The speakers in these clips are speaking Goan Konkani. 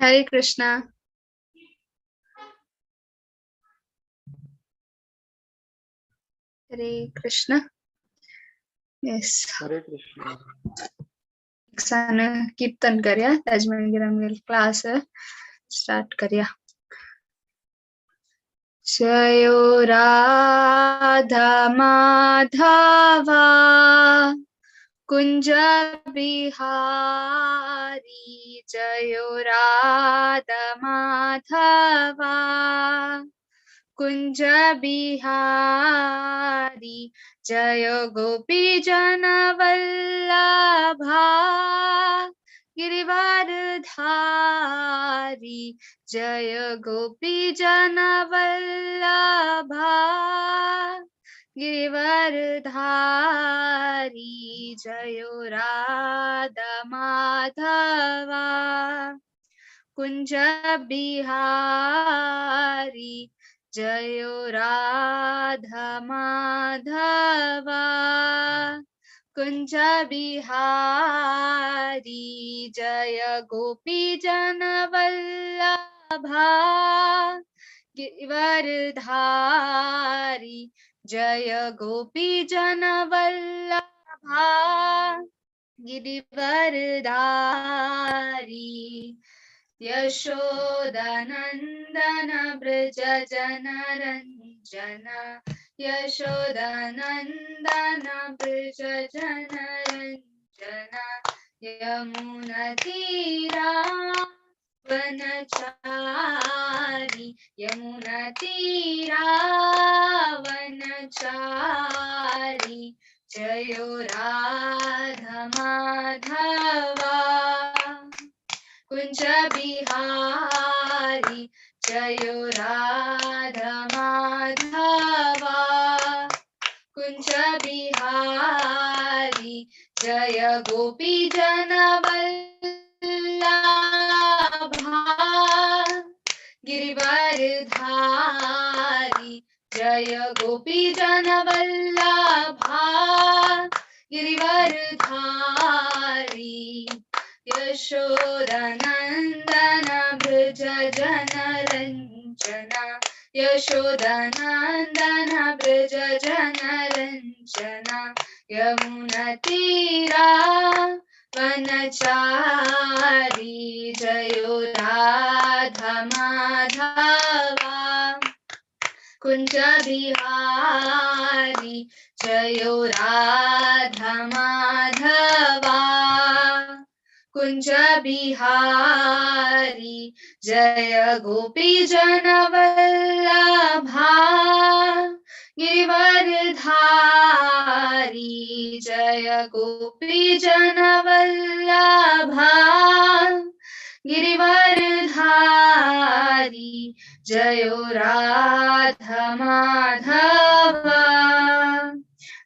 Hare Krishna. Hare Krishna. Yes. Hare Krishna. कीर्तन करया ताजे मागीर आमगेली क्लास स्टार्ट करया. जयो राधा माधवा कुंज बिहारी, जयो राधा माधवा कुंज बिहारी, जयो गोपी जन वल्लभा गिरिवरधारी, जय गोपी जन वल्लभा गिरिवरधारी, जयो राधा माधवा कुंज बिहारी, जयो राधा माधवा कुंज बिहारी, जय गोपी जन वल्लभा गिरिवरधारी, जय गोपी जन वल्लभा गिरिवरधारी, यशोदानंदन ब्रज जनरंजन, यशोदानंदन ब्रज जनरंजन, यमुना तीरा वनचारी, यमुना तीरा वनचारी, जयो राधा माधवा कुंज बिहारी, जयो राधा माधवा कुंज बिहारी, जय गोपी जन वल्लभा गिरिवरधारी, जय गोपी जन वल्लभा गिरिवरधारी, यशोदानंदन ब्रज जनरंजन, यशोदानंदन ब्रज जनरंजन, यमुना तीरा वनचारी, जयो राधा माधवा कुंज बिहारी, जयो राधा माधवा कुंज बिहारी, जय गोपी जन वल्लभा गिरिवरधारी, जय गोपी जन वल्लभा गिरिवरधारी, जयो राधा माधवा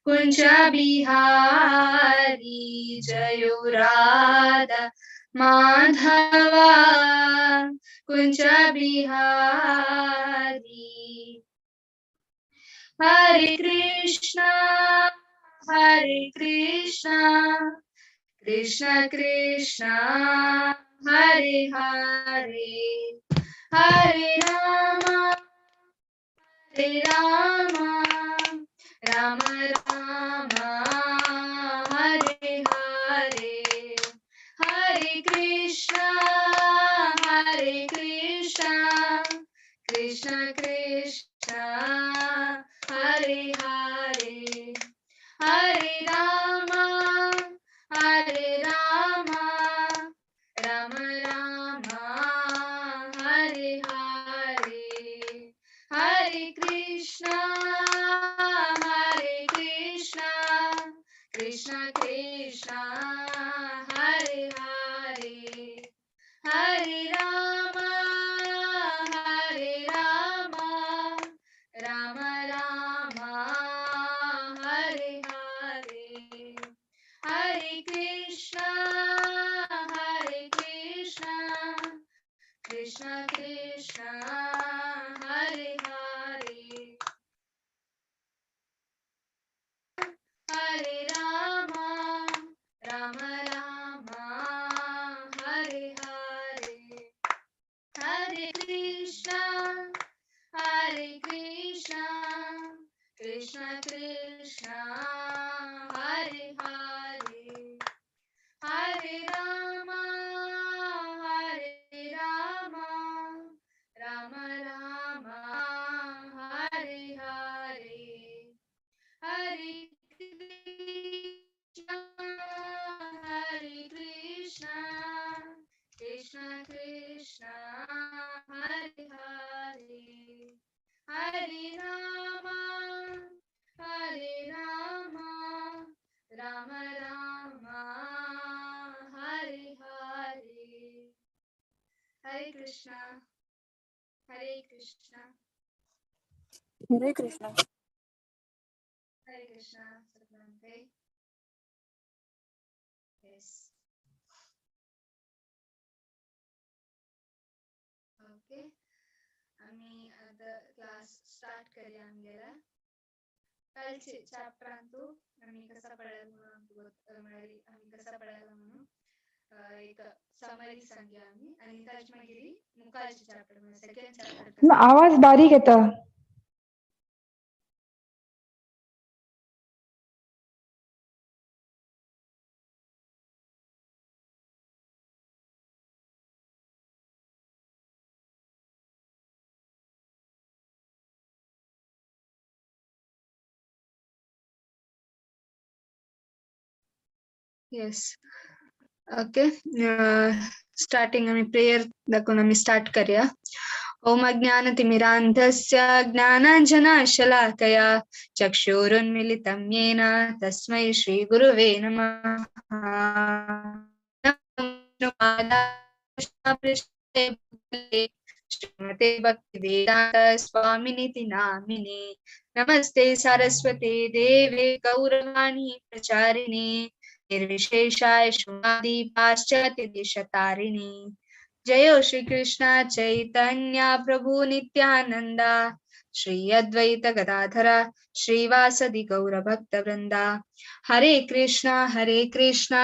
कुंज बिहारी, जयो राधा माधवा कुंज बिहारी। हरे कृष्णा हरे कृष्णा कृष्ण कृष्णा हरे हरे, हरे राम राम राम हरे हरे, हरे कृष्णा कृष्ण कृष्ण हरे हरे, हरे राम राम राम हरे हरे, हरे Krishna Krishna Krishna Hare Hare, Hare Rama Hare Rama Rama Rama Hare Hare, Hare Krishna Hare Krishna Krishna Krishna Hare Hare, Hare Rama Hare Rama Rama Rama Hare Hare. Hare Krishna Hare Krishna Hare Krishna. Hare Krishna. सगळ्यांकडे येस. ओके, आमी आतां क्लास स्टार्ट करया आमगेला. कालचे चॅप्टरांतू आमी कसा पळयला म्हणून आमकां म्हळ्यार आमी कसा पळयला म्हणून एक समरी सांगया आमी आनी ताजे मागीर मुखारचे चॅप्टर म्हळ्यार सेकंड चॅप्टर. आवाज बारीक येता. येस, ओके. स्टार्टिंग आमी प्रेयर दाखोवन आमी स्टार्ट करया. ओम अज्ञानतिमिरान्धस्य ज्ञानाञ्जनशलाकया चक्षुरुन्मिलितं येन तस्मै श्रीगुरुवे नमः. श्रीमते भक्तिवेदान्त स्वामिनिति नामिने नमस्ते सारस्वते देवे गौरवाणी प्रचारिणे निर्विशेषाय शुमादि पाश्चात्य देशतारिणी. जयो श्री कृष्ण चैतन्य प्रभु नित्यानंदा श्री अद्वैत गदाधर श्रीवासदि गौर भक्त वृंदा. हरे कृष्णा कृष्णा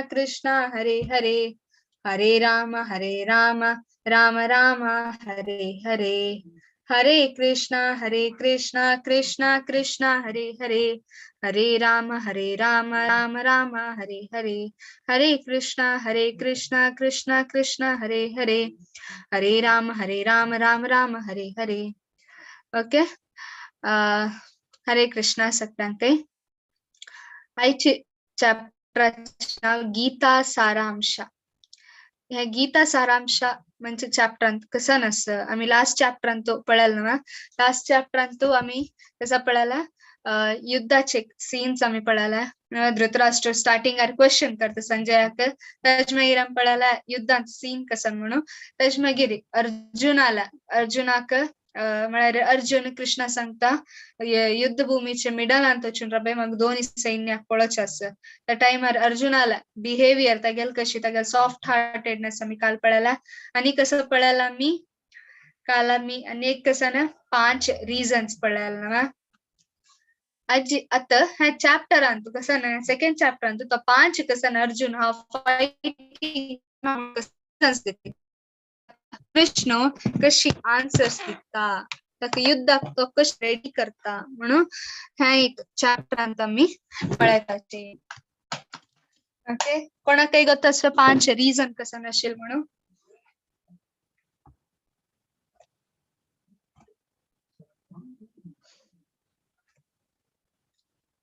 कृष्णा हरे हरे, हरे राम राम राम हरे हरे. हरे कृष्णा कृष्णा कृष्णा हरे हरे, हरे राम राम राम हरे हरे. हरे कृष्णा कृष्णा कृष्णा हरे हरे, हरे राम राम राम हरे हरे. ओके, हरे कृष्णा सगळ्यांक. आयचे चॅप्टराचें नांव गीता सारांश. हे गीता सारांश म्हणजे चॅप्टरांत कसं नसतं आम्ही लास्ट चॅप्टरांत पळयला ना. लास्ट चॅप्टरांत आम्ही कसा पळयला युद्धाचे सीन्स आम्ही पळयला. धृतराष्ट्र स्टार्टिंगार क्वेश्चन करता संजयाक, ताजे मागीर आमी पळयला युद्धांत सीन कसं म्हणून. ताजे मागीर अर्जुनाला अर्जुनाक म्हळ्यार अर्जुन कृष्णा सांगता युद्धभूमीचे मिडलांत वचून राबय म्हाका दोन सैन्याक पळोवचें आसा. त्या टायमार अर्जुनाला बिहेवियर तागेल कशी तागेल सॉफ्ट हार्टेडनेस आमी काल पळयला. आनी कसं पळयला आमी काल आमी आनी एक कसं ना 5 रिजन्स पळयला ना. आजी आतां ह्या चॅप्टरांत कसं ना सेकंड चॅप्टरांत तो 5 कसं ना अर्जुन हा फायटिंग कृष्ण कशी आन्सर्स दिता ताका युद्धाक तो कशी रेडी करता म्हणून ह्या एक चॅप्टरांत आमी पळयताचे. ओके, कोणाकय गोत आसता 5 रिजन कसं नाशिल्लें म्हणून?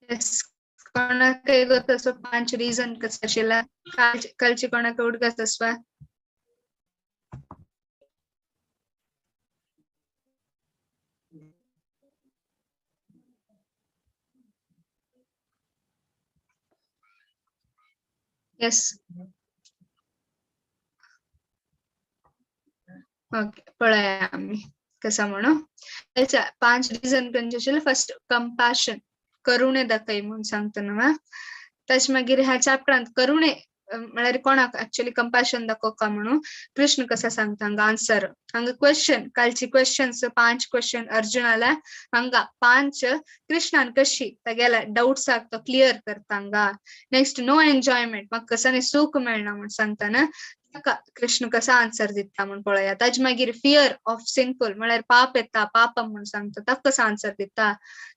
येस, कोणाकय गोत आसता 5 रिजन कसं आशिल्लें? कालचे कोणाक उडगास आसता? येस, ओके, पळया आमी कसा म्हणून. 5 रिजन खंयचे आशिल्ले? फर्स्ट कंपॅशन, करुणे दाखय म्हणून सांगता न्हू. ताचे मागीर ह्या चॅप्टरांत करुणे म्हळ्यार कोणाक एक्चुअली कंपॅशन दाखोवका म्हणून कृष्ण कसा सांगता हांगा आन्सर. हांगा क्वेश्चन कालची क्वेश्चन्स 5 क्वेश्चन अर्जुनाला हांगा 5 कृष्णान कशी तागेल्या डाउट्साक तो क्लियर करता हांगा. नेक्स्ट नो एन्जॉयमेंट, म्हाका कसं सुख मेळना म्हूण सांगता ना. कृष्ण कसा आन्सर दिता म्हूण पळया. ताजे मागीर फियर ऑफ सिनफुल म्हळ्यार पाप येता पाप म्हूण सांगता ताका कसो आन्सर दिता.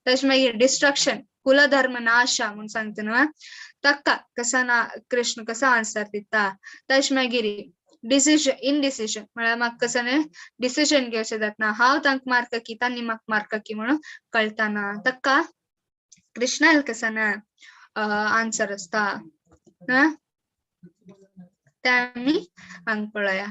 ताजे मागीर डिस्ट्रक्शन कुलधर्म नाशा म्हूण सांगता न्हू ताका कसा ना कृष्ण कसा आन्सर दिता. ताजे मागीर डिसिजन इनडिसिजन म्हळ्यार म्हाका कसं न्ही डिसिजन घेवचें जातना हांव तांकां मारता की तांणी म्हाका मारता की म्हणून कळटा ना ताका कृष्णाल कसं ना आन्सर आसता ते आमी हांगा पळया.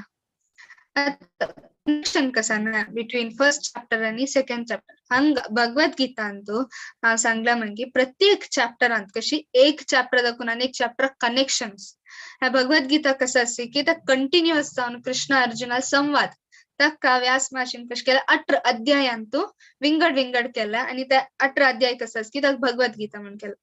कनेक्शन कसं ना बिटवीन फर्स्ट चॅप्टर आनी सेकंड चॅप्टर. हांगा भगवद गीतांतू हांव सांगला मागीर प्रत्येक चॅप्टरांत कशी एक चॅप्टर दाखोवन आनी एक चॅप्टर कनेक्शन्स. ह्या भगवद गीता कसं आसता की ते कंटिन्युअस जावन कृष्ण अर्जुना संवाद ताका व्यास महर्षीन कशें केलें 18 अध्यायांतू विंगड विंगड केला आनी ते 18 अध्याय कसं आसा की ताका भगवद गीता म्हूण केला.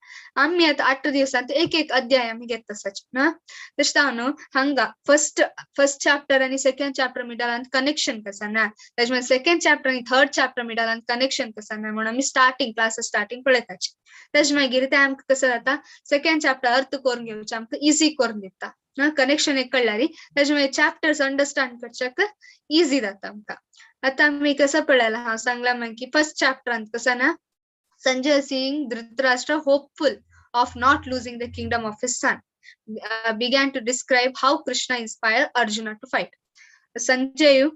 आमी आतां 18 दिवसांत एक एक अध्याय आमी घेता आसाचे ना. तशें जावन न्हू हांगा फर्स्ट फर्स्ट चॅप्टर आनी सेकंड चॅप्टर मिडलांत कनेक्शन कसं ना ताजे मागीर सेकंड चॅप्टर आनी थर्ड चॅप्टर मिडलांत कनेक्शन कसं ना म्हणून आमी स्टार्टिंग क्लास स्टार्टिंग पळयताचे. ताजे मागीर ते आमकां कसं जाता सेकंड चॅप्टर अर्थ करून घेवचे आमकां इजी करून दिता कनेक्शन एक कळ्ळ्यार ताजे मागीर चॅप्टर्स अंडरस्टँड करच्याक इजी जाता आमकां. आतां आमी कसं पळयलां हांव सांगलां मागीर फर्स्ट चॅप्टरांत कसं ना Sanjay seeing Dhritarashtra hopeful of not losing the kingdom of his son began to describe how Krishna inspired Arjuna to fight. Sanjay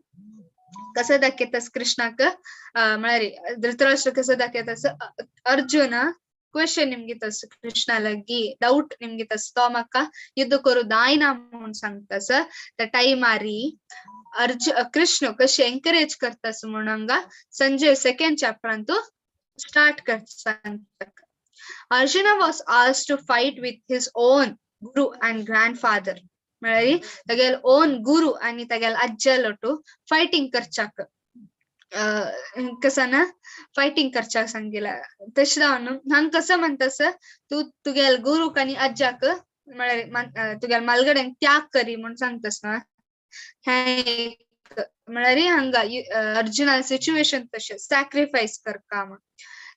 कसं दाखयतास कृष्णाक म्हळ्यार धृतराष्ट्र कसं दाखयतास अर्जुन क्वेश्चन निमगे तस कृष्णा लगी डाउट निमगे तस तो म्हाका युद्ध करू दायना म्हूण सांगतास त्या टायमारी अर्जुन कृष्ण कशें एनकरेज करतास म्हूण हांगा संजय सेकंड चॅप्टरांतू स्टार्ट करता. Arjuna was asked to fight with his own guru and grandfather. म्हळ्यार तागेले ओन गुरु आनी तागेले आज्जा लोटू फायटींग करच्याक कसं ना फायटींग करच्याक सांगिला. तशें जावन हांगा कसं म्हणटास तूं तुगेले गुरूक आनी आज्जाक म्हळ्यार तुगेले मालगड्यांक त्याग करी म्हूण सांगतास न्हू. हें म्हळ्यार हांगा अर्जुना सिच्युएशन तशें सॅक्रिफायस करका म्हूण.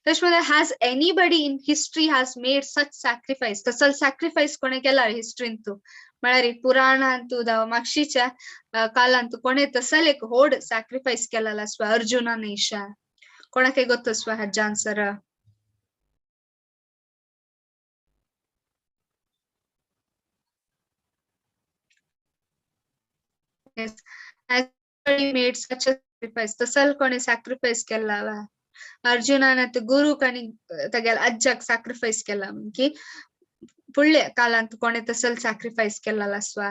तशें म्हळ्यार has anybody in history has made such sacrifice. तसो सॅक्रिफायस कोणें केला हिस्ट्रीन तूं म्हळ्यार पुराणांतू जावं मागशीच्या कालांतू कोणें तसले एक व्हड सॅक्रिफायस केलेलो आसता अर्जुनान ईशा. कोणाकय गोत्त आसता हाजें answer? Yes. Has anybody made such a sacrifice? तसल कोणें सॅक्रिफायस केला वा अर्जुनान आतां गुरूक आनी तागेल्या आज्जाक सॅक्रिफायस केला की फुडल्या कालांत कोणें तसल सॅक्रिफायस केलेलो आसवा?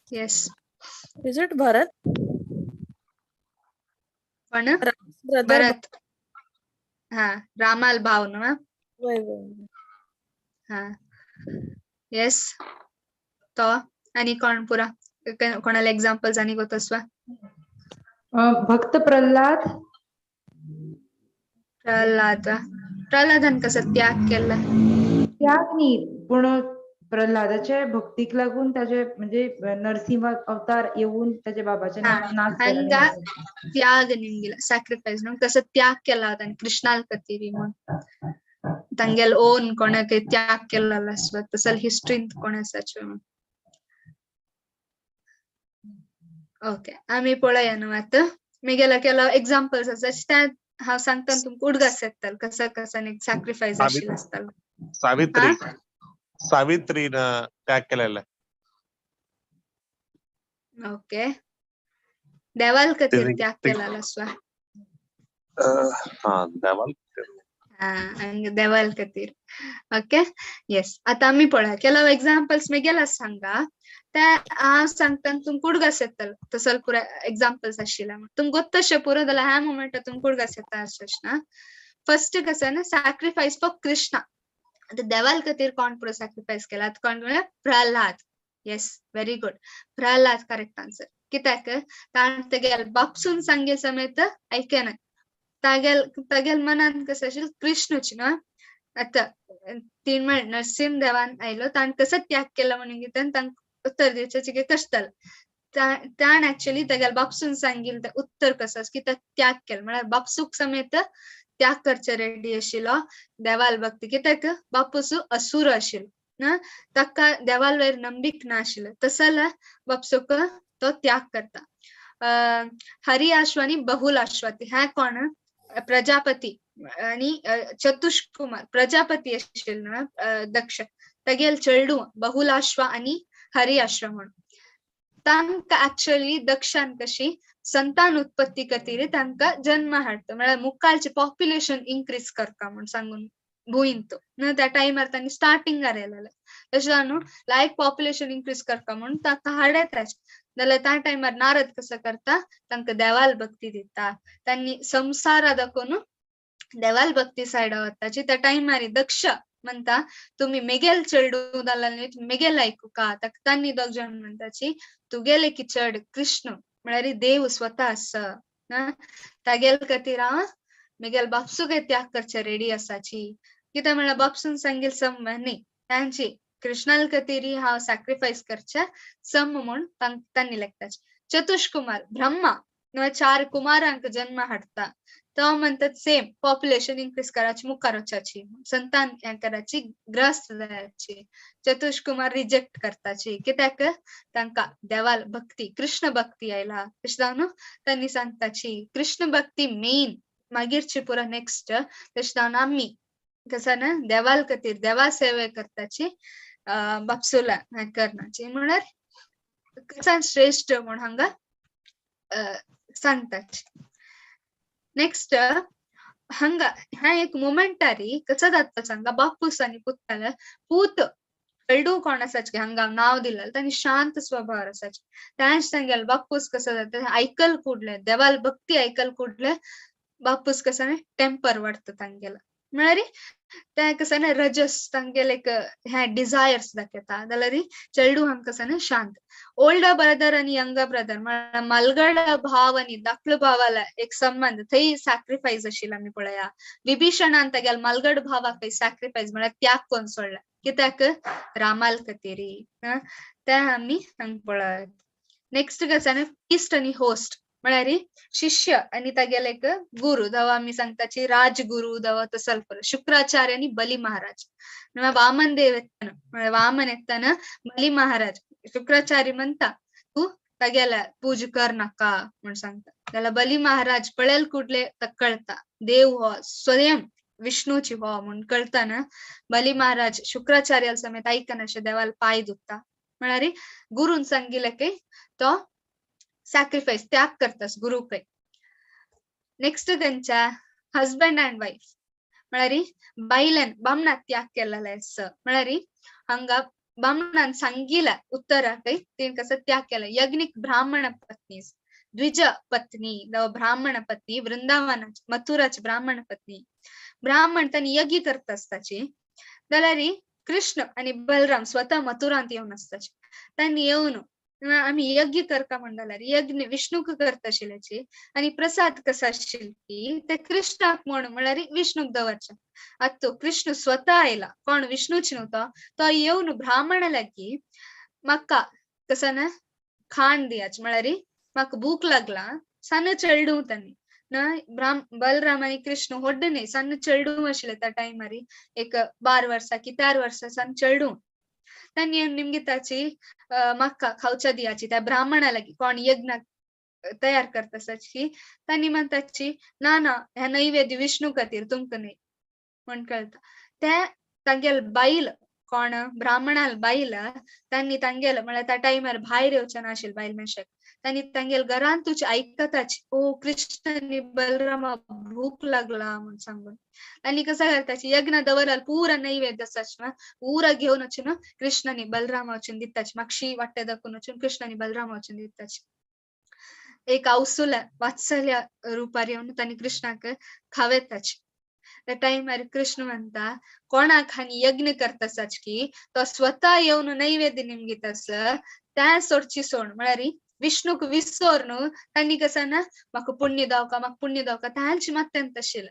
Yes. Is it Bharat? कोण? Brother. भरत. हा रामाल भाव न्हू. वय वय. हा येस तो आनी कोण पुरा कोणाले एग्जाम्पल्स आनी गोत आसवा? भक्त प्रल्हाद. प्रल्हाद प्रल्हादान कसो त्याग केला? त्याग न्ही पूण प्रल्हादाचे भक्तीक लागून ताजे म्हणजे नरसिंह अवतार येवन ताजे बाबाचे नाश हांगा त्याग निमगिला सॅक्रिफायस न्हू कसो त्याग केला ताणें कृष्णाल खातीर म्हूण तांगेले ओन कोणाकय त्याग केलेलो आसता तसो हिस्ट्रींत कोण आसाचे म्हूण. ओके आमी पळया न्हू आतां मेगेल्या केला एग्जाम्पल्स आसा त्या हांव सांगता तुमकां उडगास येतलो कसो कसो सॅक्रिफायस आशिल्लो आसतलो. सावित्री सावित्रीन त्याग केलेला. ओके देवाल खातीर त्याग केलेलो आसता. हा देवाल हा देवाल खातीर. ओके येस आतां आमी पळया केला एग्जाम्पल्स मेगेला सांगा त्या हांव सांगता तुमकां उडगास येतलो तसो पुरा एग्जाम्पल्स आशिल्ले म्हूण तुमकां गोत्तशें पुरो जाल्यार ह्या मोमेंटार तुमकां उडगास येता अशें ना. फर्स्ट कसं ना सॅक्रिफायस फॉर कृष्णा. आतां देवाल खातीर कोण पुरो सॅक्रिफायस केला कोण म्हळ्यार Prahlad. Yes very good Prahlad correct answer. कित्याक ताणें तेगेले बापसून सांगे समेत आयकना तागेल तागेल मनान कसं आशिल्लें कृष्णूच न्हू. आतां तीन म्हळ्यार नरसिंह देवान आयलो ताणें कसो त्याग केलो म्हणून कितें तांकां उत्तर दिवचें कशें जालें ताणें एक्चुअली तागेले बापसून सांगिल्लें तें उत्तर कसो की तो त्याग केलो म्हळ्यार बापसूक समेत त्याग करचे रेडी आशिल्लो देवाल भक्ती कित्याक बापूस असुर आशिल्लो ना ताका देवाल वयर नंबिक ना आशिल्लो तसो बापसूक तो त्याग करता. हरी आश्व आनी बहुल आश्वती ह्या कोण प्रजापती आनी चतुष्कुमार प्रजापती आशिल्लो दक्ष तागेल चेडूं बहुलाश्व आनी हरी आश्व म्हणून तांकां एक्चुअली दक्षान कशी संतान उत्पत्ती खातीर तांकां जन्म हाडटा म्हळ्यार मुखारचे पॉप्युलेशन इन्क्रीज करता म्हूण सांगून भुंयन तो त्या टायमार तांणी स्टार्टिंगार येयलेले तशें जावन लायक पॉप्युलेशन इन्क्रीज करता म्हणून तांकां हाडयताच जाल्यार त्या टायमार नारद कसो करता तांकां देवाल भक्ती दिता तांणी संवसारा दाखोवन देवाल भक्ती सायडा वताची. त्या टायमार दक्ष म्हणता तुमी मेगेल चेडूं जाल्यार न्ही मेगेल आयकुका. तांणी दोग जाण म्हणटाची तुगेले की चड कृष्ण म्हळ्यार देव स्वता आसा तागेल खातीर हांव मेगेल बापसूक त्याग करचे रेडी आसाची. कित्याक म्हळ्यार बापसून सांगील सम न्ही तांची कृष्णाल खातीर हांव सॅक्रिफायस करचे सम म्हूण तांणी लेखताची. चतुष्कुमार ब्रह्मा चार कुमारांक जन्म हाडटा तो म्हणतात सेम पॉप्युलेशन इन्क्रीज कराची मुखार वचाची संतान हें कराची ग्रस्त जायाची. चतुष्कुमार रिजेक्ट करताची कित्याक तांकां देवाल भक्ती कृष्ण भक्ती आयला तशें जावन तांणी सांगताची कृष्ण भक्ती मेन मागीरची पुरा नेक्स्ट. तशें जावन आमी कसं ना देवाल खातीर देवा सेवे करताची बापसुला हें करनाची म्हळ्यार कसान श्रेश्ठ म्हूण हांगा सांगताची. नेक्स्ट हांगा ह्या एक मोमेंटारी कसो जाता सांगा बापूस आनी पुताले पूत चेडूं कोण आसाचे हांगा नांव दिलें तांणी शांत स्वभाव आसाचे तांचे तांगेले बापूस कसो जाता आयकल कुडले देवाल भक्ती आयकल कुडले बापूस कसो टेम्पर वाडटा तांगेलो म्हळ्यार ते कसं ना रजस तांगेले एक हे डिझायर्स दाखयता जाल्यार चेडूं हांगा कसं ना शांत. ओल्डर ब्रदर आनी यंगर ब्रदर म्हळ्यार मालगड भाव आनी धाकलो भावाला एक संबंध थंय सॅक्रिफायस आशिल्लो आमी पळया. विभीषणान तागेल्या मालगड भावाक सॅक्रिफायस म्हळ्यार त्याग करून सोडला कित्याक रामाल खातीर ते आमी हांगा पळयात. नेक्स्ट कसं ना फिस्ट आनी होस्ट म्हळ्यार शिष्य आनी तागेले एक गुरु जावं आमी सांगताची राजगुरु जावं तसो शुक्राचार्य आनी बली महाराज. वामन देव येतना म्हळ्यार वामन येतना बली महाराज शुक्राचार्य म्हणटा तूं तागेल्या पूजा कर नाका म्हूण सांगता जाल्यार बली महाराज पळयल कुडले ताका कळटा देव हो स्वयं विष्णूची हो म्हूण कळटा ना. बली महाराज शुक्राचार्याल समेत आयकनाशे देवाल पांय दुखता म्हळ्यार गुरून सांगिल्लें की तो सॅक्रिफायस त्याग करतास गुरु कय. नेक्स्ट तेंच्या हजबंड अँड वायफ म्हळ्यार बायलेन बामणाक त्याग केलेलो आसा म्हळ्यार हांगा बामणान सांगिला उत्तराकय तेणें कसो त्याग केला. यज्ञिक ब्राह्मण पत्नी द्विज पत्नी ब्राह्मण पत्नी वृंदावनाची मथुराची ब्राह्मण पत्नी ब्राह्मण तांणी यज्ञ करता आसताची जाल्यार कृष्ण आनी बलराम स्वता मथुरांत येवन आसताची तांणी येवन आमी यज्ञ करता म्हण जाल्यार यज्ञ विष्णूक करता आशिल्ल्याची आनी प्रसाद कसो आशिल्लो की ते कृष्णाक म्हण म्हळ्यार विष्णूक दवरचे. आतां तो कृष्ण स्वता आयला कोण विष्णूच न्हू तो तो येवन ब्राह्मणा लागीं म्हाका कसो ना खाण दियाच म्हळ्यार म्हाका भूक लागला सान्न चेडूं तांणी ना बलराम आनी कृष्ण व्हड न्ही सान्न चेडूं आशिल्ले त्या टायमार एक 12 वर्सां की 4 वर्सां सान्न चेडूं तांणी निमगिताची म्हाका खावच्या दियाची त्या ब्राह्मणा लागीं कोण यज्ञ तयार करता आसाची तांणी म्हणटाची ना ना ह्या नैवेद्य विष्णू खातीर तुमकां न्ही म्हण कळटा. ते तांगेल बायल कोण ब्राह्मणाल बायल तांणी तांगेल म्हळ्यार त्या टायमार भायर येवचें नाशिल्लें बायल मनशाक तांणी तांगेल घरांतूच आयकताच ओ कृष्ण आनी बलरामा भूक लागला म्हूण सांगून तांणी कसो करताची यज्ञ दवराल पुरा नैवेद्य आसाच ना पुरा घेवन वचून कृष्ण आनी बलरामा वचून दिताची मागशी वाटे दाखोवन वचून कृष्ण आनी बलरामा वचून दिताची. एक आवसुल्या वात्सल्य रुपार येवन तांणी कृष्णाक खावेताची. त्या टायमार कृष्ण म्हणटा कोणाक हांणी यज्ञ करता आसाच की तो स्वता येवन नैवेद्य निमगीत आसा त्या सोडची सोड म्हळ्यार विष्णूक विसर न्हू तांणी कसं ना म्हाका पुण्य दावका म्हाका पुण्य दावका तांची मात्यान तशें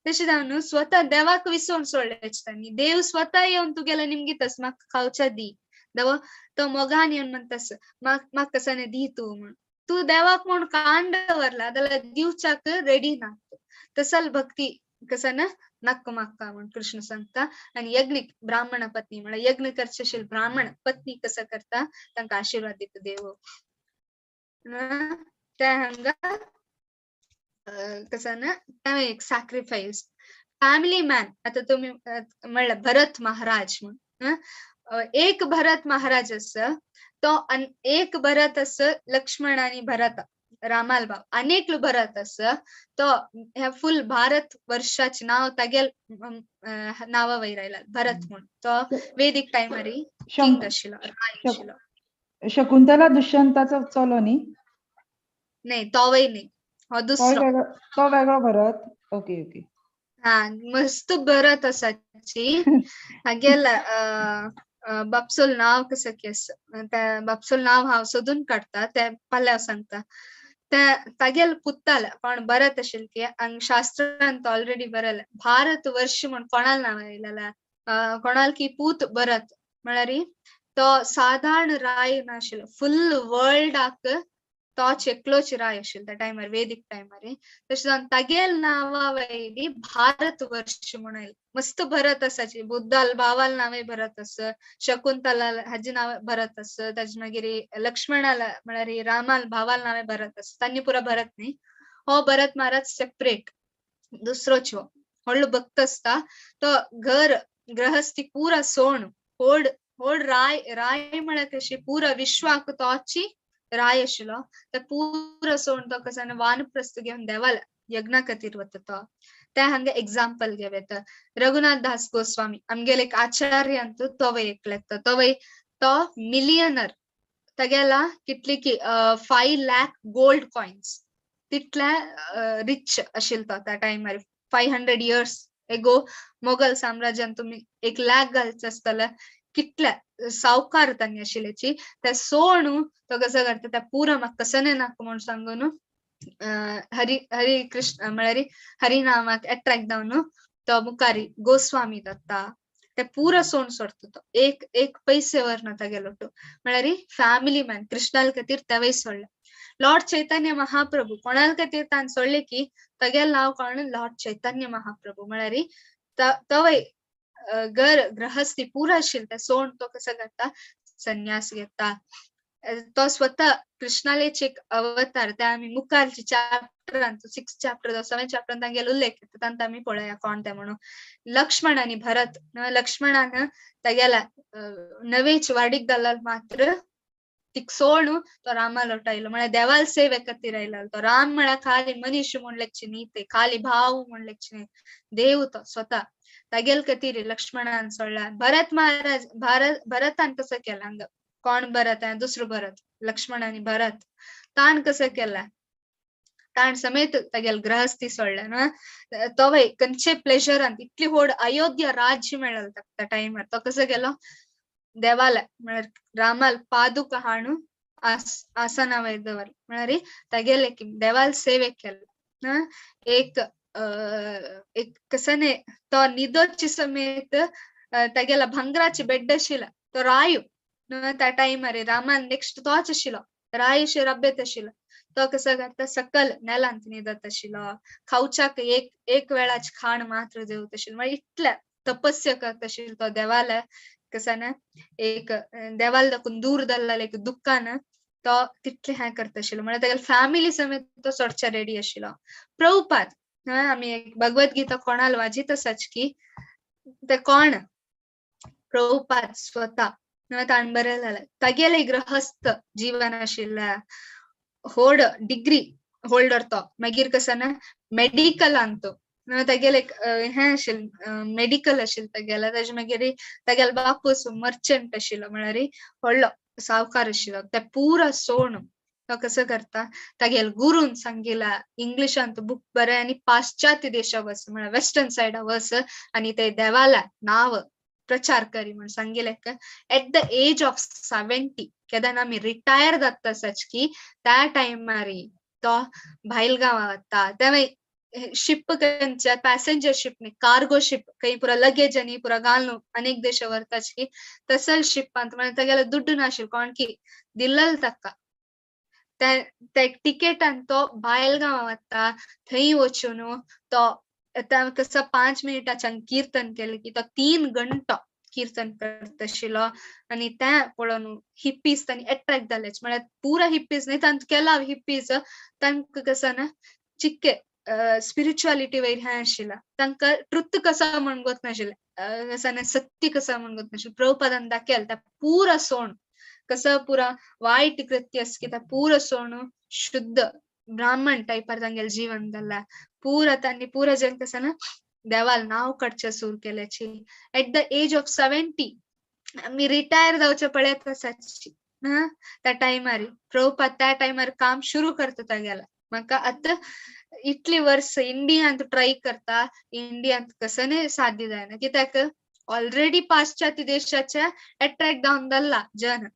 तशें जावन स्वता देवाक विसरून सोडलेच तांणी देव स्वता येवन तुगेले निमगीत म्हाका खावच्या दी देव तो मोगान येवन म्हणटास म्हाका कसं दी तूं म्हूण तूं देवाक म्हूण कान दवरला जाल्यार दिवच्याक रेडी ना तसल भक्ती कसं ना नाक्क माक्का म्हण कृष्ण सांगता. आनी यज्ञ ब्राह्मण पत्नी म्हळ्यार यज्ञ करचे आशिल्ले ब्राह्मण पत्नी कसं करता तांकां आशिर्वाद दिता देव. त्या हांगा कसं ना तें एक सॅक्रिफायस. फॅमिली मॅन आता तुमी म्हणलं भरत महाराज म्हण, एक भरत महाराज आसा तो एक भरत आसा लक्ष्मण आनी भरत रामाल भाव, अनेक भरत आसा तो ह्या फुल भारत वर्षाचे नाव तागेल नांवा वयर आयला भरत म्हण. तो वेदीक टायमारी किंग आशिल्लो, राय आशिल्लो. शकुंतला दुष्यंताचो चलो न्ही? न्ही तोवय न्ही, हो दुसरो, तो वेगळो भरत. ओके ओके हा मस्त भरत आसाची हागेल बापसोल नाव कसं केस त्या बापसोल नाव हांव सोदून काडटा ते पाल्याव सांगता. त्या तागेल पुत्ताल कोण भरत आशिल्ले की हांग शास्त्रांत ऑलरेडी बरयलें भारत वर्ष म्हण कोणाल नांव आयलेलें, कोणाल की पूत भरत म्हळ्यार तो साधारण राय नाशिल्लो, फुल वर्ल्डाक तो एकलोच राय आशिल्लो त्या टायमार, वेदीक टायमार. तशें जावन तागेल नांवा वयली भारत वर्ष म्हणून आयलें. मस्त भरत आसाची, बुद्धाल भावाल नांवय भरत आसा, शकुंतला हाजे नांव भरत आसा, ताजे मागीर लक्ष्मणाला म्हळ्यार रामाल भावाल नांवय भरत आसा. तांणी पुरा भरत न्ही, हो भरत महाराज सेपरेट दुसरोच हो व्हडलो भक्त आसता. तो घर गृहस्थी पुरा सोण होड होड राय राय म्हळ्यार कशी पुरा विश्वाक तोची राय आशिल्लो. ते पुरा सोण तो कसो वानप्रस्थ घेवन देवाल यज्ञा खातीर वता तो. ते हांगा एग्जाम्पल घेवं येता. रघुनाथ दास गोस्वामी आमगेले एक आचार्य तोवय एकले, तोवय तो मिलियनर, तागेला कितली की 5 लाख गोल्ड कॉइन्स तितले रिच आशिल्लो तो त्या टायमार. 500 इयर्स एगो मोगल साम्राज्यान तुमी 1 लाख घालचे आसतले, कितले सावकार तांणी आशिल्ल्याची. ते सोणू तो कसो करता त्या पुरा म्हाका कसने नाका म्हूण सांगून हरी हरी कृष्ण म्हळ्यार हरिनामाक एट्रॅक्ट जावन तो मुखारी गोस्वामी जाता. ते पुरा सोण सोडटा तो, एक एक पैसे व्हरना तागेलो तो, म्हळ्यार फॅमिली मॅन कृष्णाल खातीर तेवय सोडले. लॉर्ड चैतन्य महाप्रभू कोणाल खातीर तान सोडले की तागेल नांव कोण लॉर्ड चैतन्य महाप्रभू, म्हळ्यार तवय घर गृहस्थी पुरा आशिल्लें ते सोण तो कसो करता संन्यास घेता. तो स्वतः कृष्णालेच एक अवतार. ते आमी मुखारच्या चॅप्टरान 6 चॅप्टर 7 चॅप्टरान तांगेलो उल्लेख येता, तांकां आमी पळोवया कोण ते म्हणून. लक्ष्मण आनी भरत, लक्ष्मणान तागेल्या नवेच वाडीक घालाल मात्र तिक सोणू तो रामा लोटायलो, म्हळ्यार देवाल सेवे खातीर आयलो तो. राम म्हळ्यार खाली मनीस म्हूण लेगचे न्ही, ते खाली भाव म्हूण लेगचे न्ही, देव तो स्वतः. तागेल खातीर लक्ष्मणान सोडला. भरत महाराज भरतान कसं केलं हांगा कोण भरत दुसरो भरत लक्ष्मण आनी भरत ताण कसं केला, ताण समेत तागेल गृहस्थी सोडल्या ना. तोवय खंयचे प्लेजरान इतली व्हड अयोध्या राज्य मेळ्ळें ताका त्या टायमार. तो कसो गेलो देवाला म्हळ्यार रामाल पादुका हाणू आसना वयर दवर, म्हळ्यार तागेले देवाल सेवे केला. एक एक कसने तो निदोची समेत तागेला भांगराची बेड आशिल्ला तो रायू त्या टायमार रामान नेक्स्ट तोच आशिल्लो, रायशे रब्यत आशिल्लो. तो कसो करता सकल नेलांत न्हिदत आशिल्लो, खावच्याक एक एक वेळाच खाण मात्र जेवत आशिल्लो, म्हळ्यार इतले तपस्या करता आशिल्लो तो देवाला कसं ना एक देवाला दाखून दूर जाल्लें एक दुख्खान तो तितलें हें करता आशिल्लो, म्हळ्यार तागेले फॅमिली समेत तो सोडच्या रेडी आशिल्लो. प्रभुपाद आमी एक भगवत गीता कोणाल वाजीत आसाच की ते कोण प्रभुपाद स्वता ताण बरें जालें. तागेले गृहस्थ जीवन आशिल्लें, होड डिग्री होल्डर तो, मागीर कसं ना मेडिकलान तो तागेले हें आशिल्लें मेडिकल आशिल्लें तागेलें. ताजे मागीर तागेलो बापूस मर्चंट आशिल्लो, म्हळ्यार व्हडलो सावकार आशिल्लो. ते पुरा सोण तो कसो करता तागेल गुरून सांगिला इंग्लिशांत बूक बरें आनी पाश्चात्य देशा वच, म्हळ्यार वेस्टर्न सायडा वच आनी ते देवाला नांव प्रचार करी म्हण सांगिलें. एट the age of 70 केन्ना आमी रिटायर जाता आसाच की त्या टायमार तो भायल गांवा वता. ते शिप खंयच्या पॅसेंजर शिप न्ही, कार्गो शिप खंय पुरा लगेज आनी पुरा घालून अनेक देशा व्हरताच की तसल शिपांत, म्हळ्यार तागेलो दुड्डू नाशिल्लो कोण की दिल्लल ताका ते टिकेटान तो भायल गांवा वता. थंय वचून तो आतां कसो 5 मिनटाच्यान कीर्तन केलें की तो 3 घंटो कीर्तन करताशिलो आनी तें पळोवन हिप्पीज तांणी एट्रॅक्ट जालेच. म्हळ्यार पुरा हिप्पीज न्ही, तांकां केला हिप्पीज तांकां कसो ना चिक्के स्पिरिच्युअलिटी वयर हें आशिल्लें, तांकां ट्रुथ कसा म्हण गोत नाशिल्लें, कसो ना सत्य कसा म्हण गोत नाशिल्लें. प्रभुपादान दाखयल त्या पुरा सोण कसं पुरा वायट कृत्य आसा की त्या पुरा सोण शुद्ध ब्राह्मण टायपार तांगेलें जीवन जालां. पुरा तांणी पुरा जन कसं ना देवाल नांव काडचें सुरू केल्याची. एट the age of 70 आमी रिटायर जावचे पळयत आसाची त्या टायमार. प्रभुपाद त्या टायमार काम सुरू करता तागेला. म्हाका आतां इतली वर्स इंडियांत ट्राय करता, इंडियांत कसं साध्य जायना कित्याक ऑलरेडी पाश्चात्य देशाच्या एट्रॅक्ट जावन जाल्ला जन.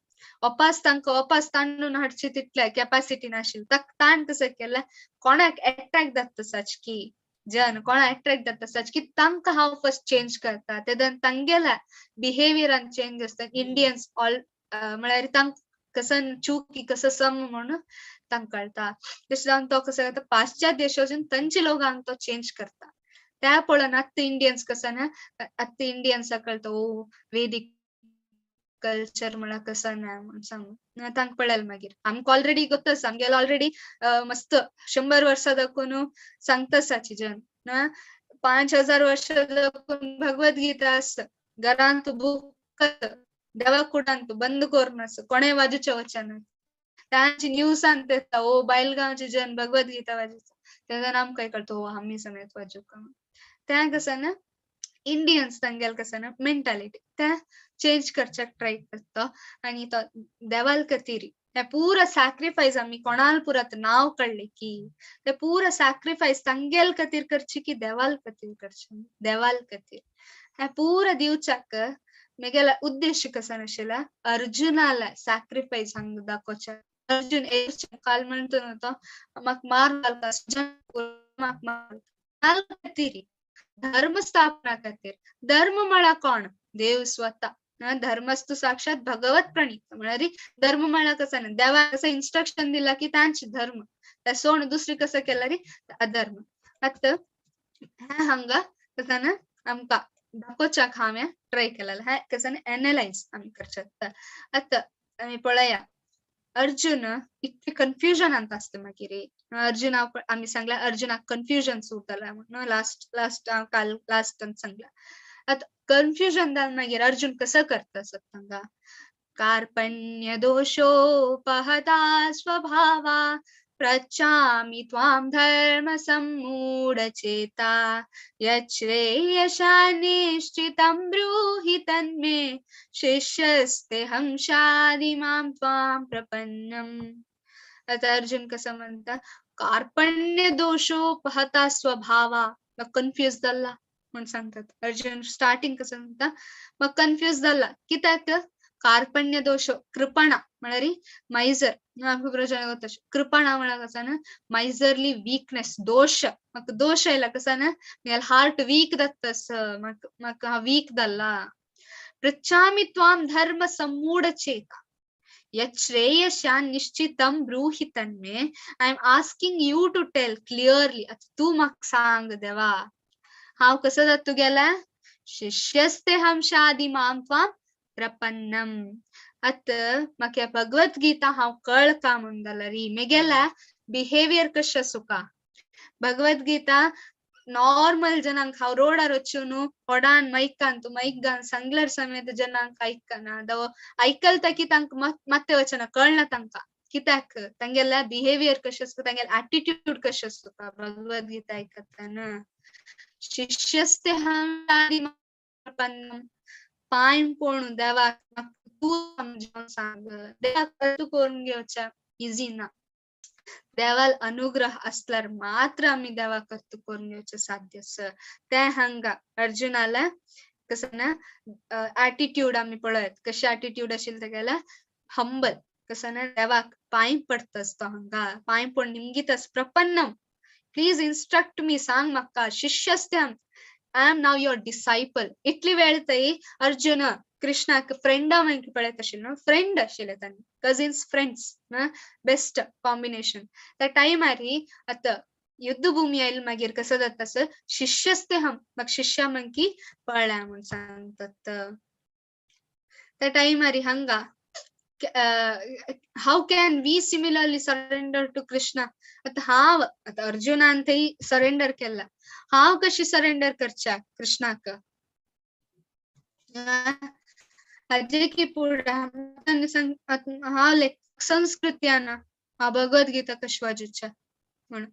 अपास तांकां अपास तांडून हाडची तितल्या कॅपासिटी नाशिल्ली. ताका ताण कसं केलें कोणाक एट्रॅक्ट जाता साच की जन कोणा एट्रॅक्ट जाता साच की तांकां हांव फर्स्ट चेंज करता. तेदन तांगेल्या बिहेवियरान चेंज आसता. इंडियन्स ऑल म्हळ्यार तांकां कसं चूक की कसं सम म्हणून तांकां कळटा. तशें जावन तो कसो करता पाश्चात्य देशासून तांचे लोकांक तो चेंज करता. त्या पळोवन आतां इंडियन्स कसं ना आतां इंडियन्साक कळटा ओ वेदीक कल्चर म्हळ्यार कसं ना म्हण सांगू तांकां पळयलें. मागीर आमकां ऑलरेडी गोत आसा, आमगेलो ऑलरेडी मस्त 100 वर्सां दाखोवन सांगता आसाची जन ना 5000 वर्सां दाखोवन भगवद्गीता आसा, घरांत बूक देवा कुडांत बंद करून आसा, कोणें वाजूचें वचना. तांची न्यूजांत येता ओ बायलगांवचे जन भगवद्गीता वाजयता, तेन्ना आमकां कळटा ओ आमी समेत वाजूंक. तें कसं ना इंडियन्स तांगेले कसं ना मेंटालिटी तें चेंज करच्याक ट्राय करता. आनी तो देवाल खातीर तें पुरा सॅक्रिफायस आमी कोणाल पुरात नांव काडलें की तें पुरा सॅक्रिफायस तांगेल खातीर करची की देवाल खातीर करचें, देवाल खातीर हें पुरा दिवच्याक मेगेला उद्देश कसो नाशिल्ला अर्जुनाला सॅक्रिफायस हांगा दाखोवच्या. अर्जुन काल म्हणतो न्हू तो म्हाका मार घालता, म्हाका मार खातीर धर्म स्थापना खातीर. धर्म म्हळ्यार कोण? देव स्वता. धर्मस्तु साक्षात भगवत प्रणीत. म्हळ्यार धर्म म्हळ्यार कसं ना देवा कसं इन्स्ट्रक्शन दिला की तांचे धर्म त्या सोण दुसरी कसं केला रे अधर्म. आतां हें हांगा कसं ना आमकां दाखोवच्याक हांवें ट्राय केलेलें. हें कसं एनलायज आमी करचे. आतां आमी पळया अर्जुन इतले कन्फ्युजनांत आसता. मागीर अर्जुना आमी सांगला अर्जुनाक कन्फ्युजन सुरू म्हणून लास्ट लास्ट काल लास्टान सांगला. आतां कन्फ्युजन जावन मागीर अर्जुन कसं करता सत्संगा कार्पण्य दोषोपहता स्वभावा पृच्छामि त्वां धर्म सम्मूढचेता यच्छ्रेयसा निश्चितं ब्रूहि तन्मे शिष्यस्तेऽहं शाधि मां त्वां प्रपन्नम्. आता अर्जुन कसं म्हणता कार्पण्य दोषोपहता स्वभावा. मग कन्फ्युज झाला म्हणून सांगतात. अर्जुन स्टार्टिंग कसं म्हणता मग कन्फ्युज झाला कित्याक कार्पण्य दोष कृपणा म्हळ्यार मायझर आमकां प्रजन गोत कृपणा म्हळ्यार कसं ना मायझरली वीकनेस दोष. म्हाका दोश आयला कसं ना म्हगेलें हार्ट वीक जाता म्हाका म्हाका वीक जाल्ला. पृच्छामि त्वां धर्म सम्मूढचेता यच्छ्रेयसा निश्चितं ब्रूहि तन्मे. I am asking you to tell clearly. आतां तूं म्हाका सांग देवा हांव कसो जाता तुगेल्या शिष्यस्ते हम शाधि मां त्वां प्रपन्नम. आतां म्हाका भगवद्गीता हांव कळ का म्हूण जाल्यार म्हगेल्या बिहेवियर कशें आसूं. भगवद्गीता नॉर्मल जनांक हांव रोडार वचून व्हडान मैकान तूं मैक घालून सांगल्यार समेत जनांक आयकना. आयकलता की तांकां मात्तें वचना कळना तांकां कित्याक तांगेल्या बिहेवियर कशें आसता तांगेलें एटिट्यूड कशें आसता भगवद्गीता आयकतना. शिष्यस्ते हम प्रपन्नम पांय पळोवन देवाक तूं समजावन सांग. देवाक तूं करून घेवच्या इजी ना. देवाल अनुग्रह असल्यार मात्र आमी देवाक कर्तू करून घेवचें साध्य आसा. तें हांगा अर्जुनाला कसं ना एटिट्यूड आमी पळयत कशें एटिट्यूड आशिल्लें तेगेलें हंबल कसं ना देवाक पांय पडटास तो हांगा पांय पडून निमगितास प्रपन्नम प्लीज इन्स्ट्रक्ट मी सांग म्हाका शिष्यस्ते I am now your disciple. इतली वेळ थंय अर्जुन कृष्णाक फ्रेंडा मागीर पळयत आशिल्लो, फ्रेंड आशिल्ले तांणी कझिन्स फ्रेंड्स बेस्ट कॉम्बिनेशन. त्या टायमार आतां युद्धभूमी आयली मागीर कसो जाता सर शिष्यच ते हम म्हाका शिष्या म्हणकी पळ्ळ्या म्हूण सांगतात. त्या टायमार हांगा how can we similarly surrender to Krishna. आतां हांव आतां अर्जुनान थंय सरेंडर केला, हांव कशी सरेंडर करच्या कृष्णाक? हाजे की पुढे हांव लेख संस्कृत्यान हांव भगवद्गीता कशी वाजूच्या म्हणून.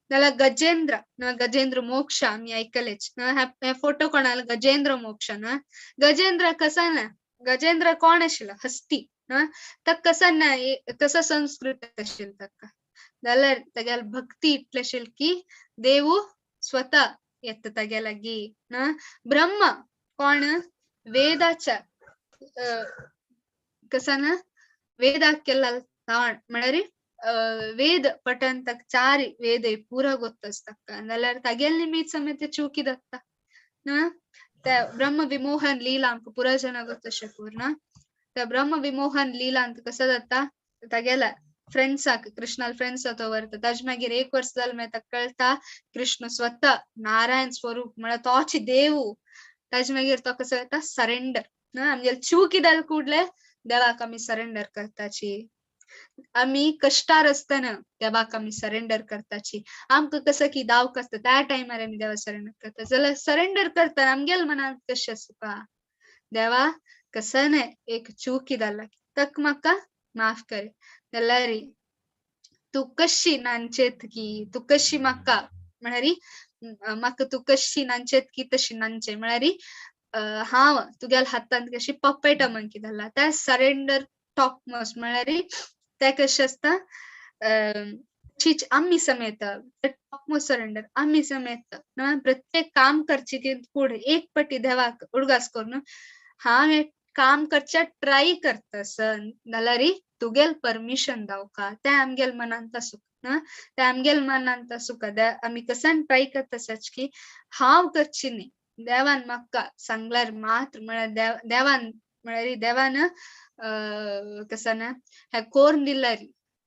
जाल्यार गजेंद्र ना, गजेंद्र मोक्ष आमी आयकलेच ना, हे फोटो कोणाला गजेंद्र मोक्ष ना. गजेंद्र कसा ना, गजेंद्र कोण आशिल्लो? हस्ती ना. ताका कसा ना कसा संस्कृत आशिल्लो ताका, जाल्यार तागेली भक्ती इतली आशिल्ली की देवू स्वता येता तागे लागीं ना. ब्रह्म कोण? वेदाच्या कसा ना वेदाक केला ताण म्हळ्यार वेद पठन ताका चार वेद पुरा गोत्त ताका, जाल्यार तागेले निमित्त समेत चुकी जाता ना. त्या ब्रह्म विमोहन लीला आमकां पुरा जाणां गोत्त अशें ना. त्या ब्रह्म विमोहन लीलांत कसो जाता तागेल्या फ्रेंड्साक कृष्णाल फ्रेंड्स तो व्हरता, ताजे मागीर एक वर्स जालें मागीर ताका कळटा कृष्ण स्वता नारायण स्वरूप म्हळ्यार तोच देवू. ताजे मागीर तो कसो जाता सरेंडर ना. आमगेले चुकी जाले कुडले देवाक आमी सरेंडर करताची, आमी कश्टार आसतना देवाक आमी सरेंडर करताची. आमकां कसो की दावक आसता त्या टायमार आमी देवा सरेंडर करता. जाल्यार सरेंडर करतना आमगेले मनांत कशें आसता, देवा कसं न्हय एक चुकी जाला ताका म्हाका माफ कर, जाल्यार तूं कशी नांचेत की तूं कशी म्हाका म्हळ्यार म्हाका तूं कशी नांचेत की तशी नांचे, म्हळ्यार हांव तुगेल्या हातांत कशी पपेटा म्हणकी जाला. त्या सरेंडर टॉप मोस्ट म्हळ्यार ते कशें आसता आमी समेत टॉप मोस्ट सरेंडर आमी समेत प्रत्येक काम करची ती फुडें एक पटी देवाक उडगास करून हांव एक काम करच्या ट्राय करता सन, जाल्यार तुगेल परमिशन दावका तें आमगेल मनांत आसूंक ना, तें आमगेल मनांत आसूंक आमी कसान ट्राय करता सच की हांव करची न्ही, देवान म्हाका सांगल्यार मात्र म्हळ्यार देवान म्हळ्यार देवान कसं ना हें कोरून दिल्यार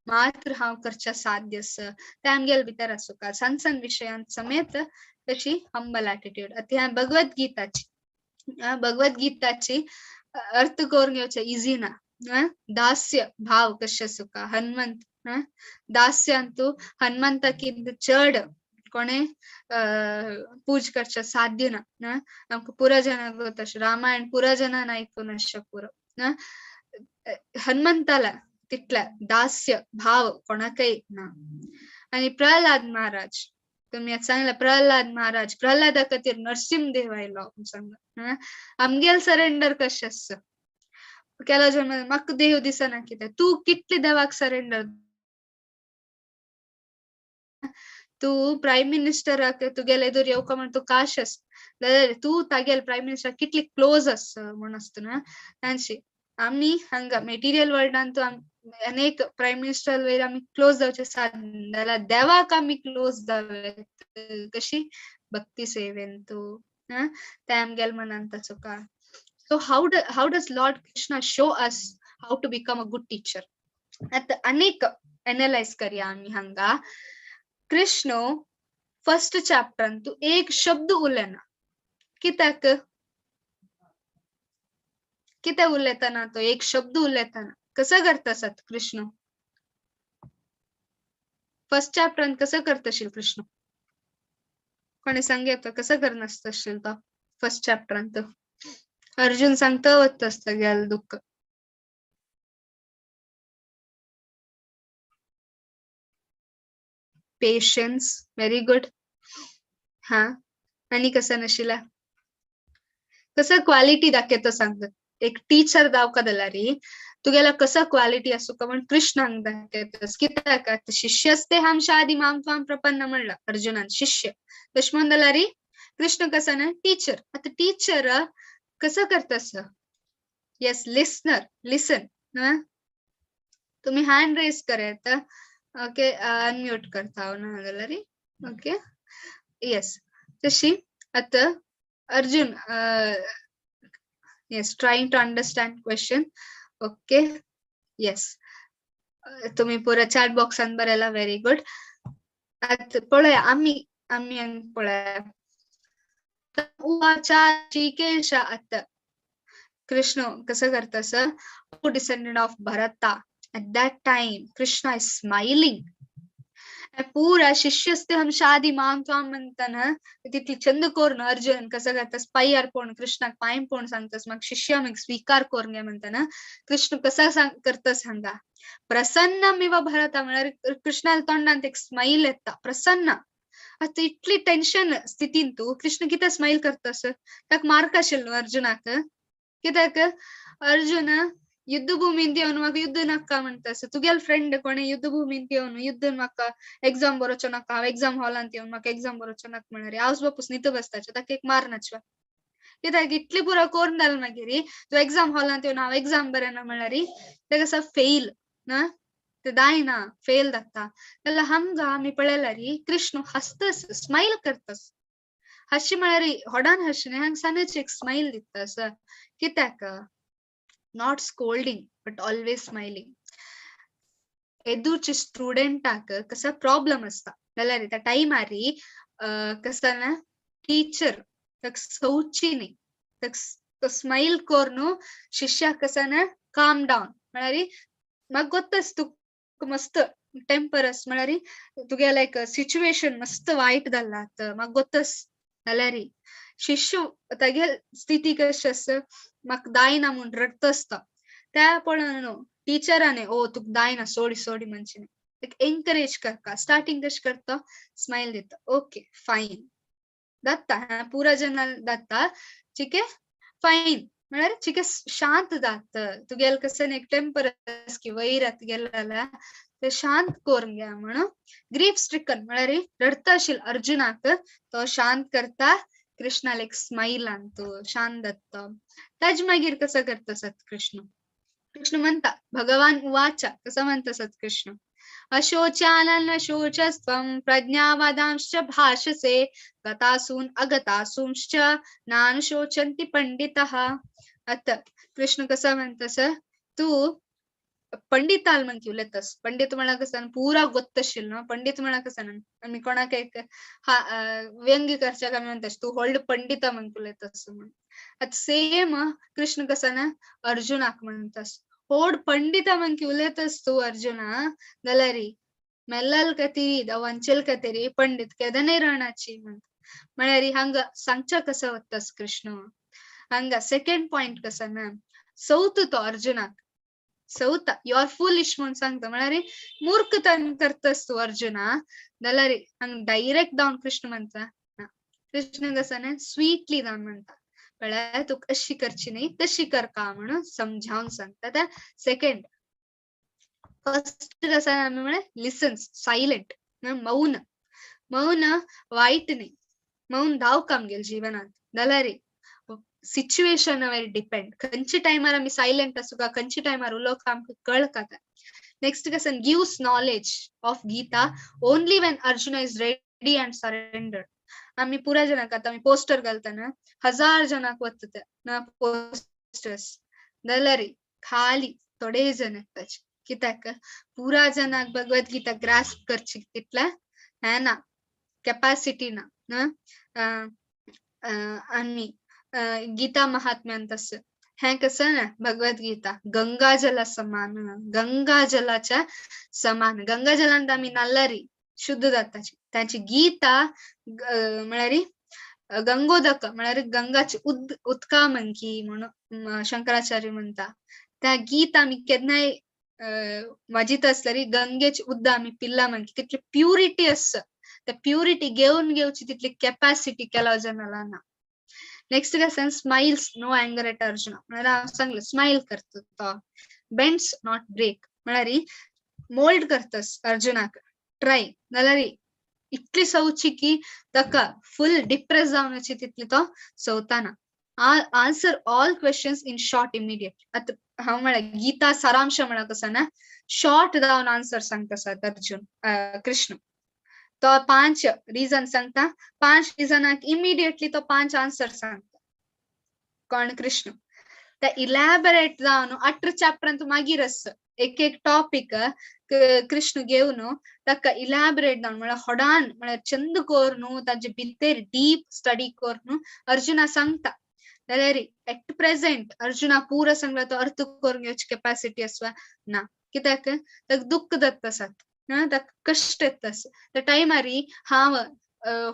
मात्र हांव करच्या साध्य आसा, तें आमगेल भितर आसूंक सान सान विशयांत समेत तशी हंबल एटिट्यूड. आतां ह्या भगवद्गीताची भगवद्गीताची अर्थ करून घेवचे इजी ना. दास्य भाव कशें आसूंक हनुमंत दास्यांतू हनुमंताकिंत चड कोणे पूज करचें साध्य ना. आमकां पुरा जाणांक गोत अशें रामायण पुरा जाणांक आयकून आसचें पुरो. हनुमंताला तितल्या दास्य भाव कोणाकय ना. आनी प्रल्हाद महाराज तुमी आतां सांगला प्रल्हाद महाराज प्रल्हादा खातीर नरसिंह देव आयलो सांगला. आमगेल सरेंडर कशें आसता केलो जन्म म्हाका देव दिसना कितें, तूं कितले देवाक सरेंडर, तूं प्रायम मिनिस्टराक तुगेले एदोर येवका म्हण तूं काश आस, जाल्यार तूं तागेल प्रायम मिनिस्टर कितली क्लोज आस म्हूण आसता ना. तांची आमी हांगा मेटिरियल वर्ल्डान तूं अनेक प्रायम मिनिस्टर वयर आमी क्लोज जावचे साधन, जाल्यार देवाक आमी क्लोज जावं कशी भक्ती सेवेन तूं तें आमगेले मनांत आसूंक. So how does Lord Krishna show us how to become a good teacher? आतां अनेक एनलायज करया आमी हांगा. कृष्ण फर्स्ट चॅप्टरान तूं एक शब्द उलयना, कित्याक कितें उलयतना तो एक शब्द उलयतना कसो करता आसत कृष्ण फर्स्ट चॅप्टरान कसो करता कृष्ण कोणे सांग कसो करनासता आशिल्लो तो फर्स्ट चॅप्टरान? तो अर्जुन सांगता वता आसता गेल दुःख. Patience very good. हा आनी कसं नाशिल्ला कसं क्वालिटी दाखयता सांगता एक टीचर दावका जाल्यार तुगेला कसं क्वालिटी आसूं का म्हण कृष्णांक दाखयता. कित्याक शिष्यस्ते हम शादी माम त्वाम प्रपन्न म्हणला अर्जुनान शिष्य, तशें म्हण जाल्यार कृष्ण कसं ना टीचर. आतां टीचर कसं करता sir? Yes listener listen. तुम्ही हँड रेज करात ओके अनम्यूट करता हांव ना जाल्यार ओके येस. तशी आतां Arjun yes trying to understand question okay yes. तुम्ही पुरा चॅट बॉक्सान बरयला व्हेरी गुड. आतां पळया आमी आमी पळया उवाचा ऋषिकेश. आतां कृष्ण कसं करतस? Descendant of Bharata, at that time Krishna is smiling. पुरा शिष्यस्ते हम शादी माम त्वाम म्हणताना तितली चंद करून अर्जुन कसं करतस? पायार पोण कृष्णाक पांय पोण सांगतस, मग शिष्य मग स्वीकार करून घे म्हणताना कृष्ण कसा सांग करतस हांगा? प्रसन्नमिव भरता म्हळ्यार कृष्णाला तोंडांत एक स्माईल येता, प्रसन्न. आतां इतली टेन्शन स्थितीन तूं कृष्ण कितें स्माईल करतस? ताका मार्क आशिल्लो अर्जुनाक, कित्याक अर्जुन युद्धभूमींत येवन म्हाका युद्ध नाका म्हणटास, तुगेल फ्रेंड कोणे युद्धभूमींत येवन युद्ध म्हाका एग्जाम बरोवचो नाका, हांव एग्जाम हॉलांत येवन म्हाका एग्जाम बरोवचो नाका म्हळ्यार आवस बापूस न्हिद बसताचो, ताका एक मारनाचो. कित्याक इतली पुरो करून जाल मागीर तूं एग्जाम हॉलांत येवन हांव एग्जाम बरयना म्हळ्यार ते कसो फेल ना, ते जायना, फेल जाता. जाल्यार हांगा आमी पळयल्यार कृष्ण हांसतस, स्मायल करतस. हांशी म्हळ्यार होडान हांशी न्ही, हांगा सानच एक स्मायल दितास. कित्याक? Not scolding but always smiling. एदूरचे स्टुडंटाक कसा प्रॉब्लम आसता जाल्यार त्या टायमारी कसं ना टीचर ताका सवची न्ही, ताका स्मायल करून शिष्याक कसं ना काम डावन म्हळ्यार म्हाका गोत्तस तुका मस्त टेम्पर आस, म्हळ्यार तुगे लायक सिच्युएशन मस्त वायट जाल्ला आतां म्हाका गोत्तस. जाल्यार शिष्य तागे स्थिती कशी आसा, म्हाका जायना म्हूण रडत आसता, त्या पळोवन न्हू टिचराने ओ तुका जायना सोडी सोडी म्हणचे न्ही, ताका एनकरेज करता. स्टार्टींग कशें करता? स्मायल दिता, ओके फायन जाता, हा पुरा जना जाता, ठीक आहे फायन म्हळ्यार ठीक आहे शांत जात, तुगेले कसं एक टेम्पर की वयर आतां गेलें जाल्यार ते शांत करून घे म्हणून. ग्रीफ स्ट्रिकन म्हळ्यार रडता आशिल्लो अर्जुनाक तो शांत करता कृष्णाला एक स्माईल आणतो, शांत जाता. ताजे मागीर कसं करता सत्कृष्ण? कृष्ण म्हणता भगवान उवाचा. कसं म्हणता सत्कृष्ण? अशोचानन शोचस्त्वं प्रज्ञावादांश्च भाषसे गतासून अगतासूंश्च नानुशोचन्ति पंडितः. आता कृष्ण कसं म्हणतस? तू पंडिताल म्हणकी उलयतस. पंडित म्हळ्यार कसं पुरा गोत्तशील न्हू, पंडित म्हळ्यार कसं आमी कोणाक एक हा व्यंग्य करच्याक आमी म्हणटात तूं व्हडलो पंडिता म्हणून उलयतस म्हणून. आतां सेम कृष्ण कसं ना अर्जुनाक म्हणटास, होड पंडिता म्हणकी उलयतस तूं अर्जुना, जाल्यार मेल्लाल खातीर दवांचेल खातीर पंडित केदनाय राणाची म्हणटा. म्हळ्यार हांगा सांगच्या कसं वतास कृष्ण हांगा? सेकंड पॉइंट कसं ना सौत तो अर्जुनाक सौता, you are foolish म्हणून सांगता, म्हळ्यार मूर्खतान करतस तूं अर्जुना. जाल्यार हांगा डायरेक्ट जावन कृष्ण म्हणटा ना, कृष्ण कसं ना स्वीटली जावन म्हणटा, पळय तुका अशी करची न्ही तशी करका म्हणून समजावन सांगता. त्या सेकंड फर्स्ट कसं आमी म्हळें लिसन्स सायलेंट, मौन. मौन वायट न्ही, मौन धांवक आमगेल्या जिवनांत. जाल्यार सिच्युएशन वर डिपेंड, खंयच्या टायमार आमी सायलेंट आसूका खंयच्या टायमार उलोवंक आमकां कळका. नेक्स्ट कसं gives knowledge of Gita only when Arjuna is ready and surrender. आमी पुरा जणांक आतां आमी पोस्टर घालतना हजार जणांक वता ते ना पोस्टर्स, जाल्यार खाली थोडे जण येताचे. कित्याक? पुरा जणांक भगवत गीता ग्रास्प करची तितले हें ना, कॅपासिटी ना. आमी गीता महात्म्यांत आसा हें कसं ना भगवत गीता गंगा जला समान, गंगा जलाच्या समान. गंगा जलांत आमी न्हाल्यारी शुद्ध जाताची, ताची गीता म्हळ्यार गंगोदक म्हळ्यार गंगाची उदका म्हणकी म्हणून शंकराचार्य म्हणटा. त्या गीता आमी केन्नाय वाजीत आसल्यार गंगेची उदक आमी पिल्ला म्हणकी तितली प्युरिटी आसा, त्या प्युरिटी घेवन घेवची तितली कॅपॅसिटी केला जनाला ना. नेक्स्ट कसं smiles no anger at Arjuna, म्हळ्यार हांव सांगलें स्मायल करता तो, बेंड्स not break म्हळ्यार मोल्ड करतस अर्जुनाक ट्राय, जाल्यार इतली सवची की ताका फुल डिप्रेस जावन तितली तो सवताना. Answer all questions in short immediate. आतां हांव म्हळ्यार गीता सारांश म्हळ्यार कसो ना शॉर्ट जावन आन्सर सांगता सर अर्जुन कृष्ण. तो 5 रिजन सांगता, 5 रिजनाक इमिडिएटली तो 5 आन्सर सांगता कोण? कृष्ण. ते इलॅबरेट जावन 18 चॅप्टरांत मागीर आसा. एक एक टॉपिक कृष्ण घेवन ताका इलॅबरेट जावन म्हळ्यार होडान म्हळ्यार चंद कोरून ताजे भितर डीप स्टडी करून अर्जुना सांगता. जाल्यार एट प्रेझेंट अर्जुना पुरा सांगला तो अर्थ करून घेवची कॅपॅसिटी आसवा ना, कित्याक ताका दुःख जाता आसात, ताका कश्ट येता आसा. त्या टायमारी हांव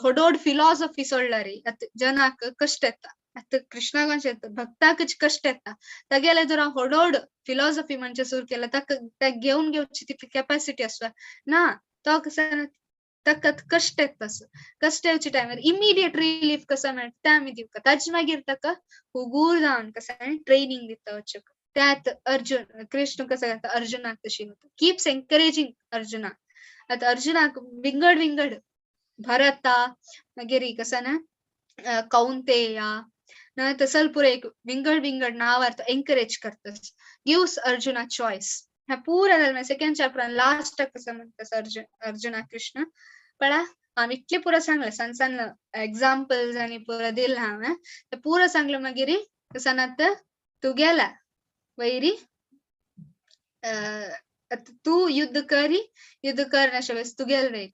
होडोड फिलॉसॉफी सोडल्यारी आतां जनाक कश्ट येता, आतां कृष्णाक अशें भक्ताकच कश्ट येता. तागेले जर हांव होडोड फिलॉसॉफी म्हणचे सुरू केला ताका ताका घेवन घेवची तितली कॅपॅसिटी आसवा ना, तो कसो ताका कश्ट येता आसा. कश्ट येवच्या टायमार इमिडिएट रिलीफ कसो मेळटा तें आमी दिवका, ताजे मागीर ताका हुगूर जावन कसो ट्रेनिंग दिता वचूंक. त्यात अर्जुन कृष्ण कसो करता अर्जुनाक तशी वता, किप्स एनकरेजींग अर्जुनाक. आतां अर्जुनाक विंगड विंगड भरता मागीर कसो ना कौंतेया ना तसल पुरो एक विंगड विंगड नांवार तो एनकरेज करता, गिव्स अर्जुना चॉयस. ह्या पुरा जालें सेकंड चॅप्टरान लास्टाक कसो म्हणटा अर्जुन अर्जुना कृष्ण पळा हांव इतलें पुरो सांगलें, सान सान एग्जाम्पल्स आनी पुरो दिलां हांवें, तें पुरो सांगलें. मागीर कसो ना तूं गेला वयरी तूं युद्ध करी, युद्ध करनाशिल्लें तुगेले वयर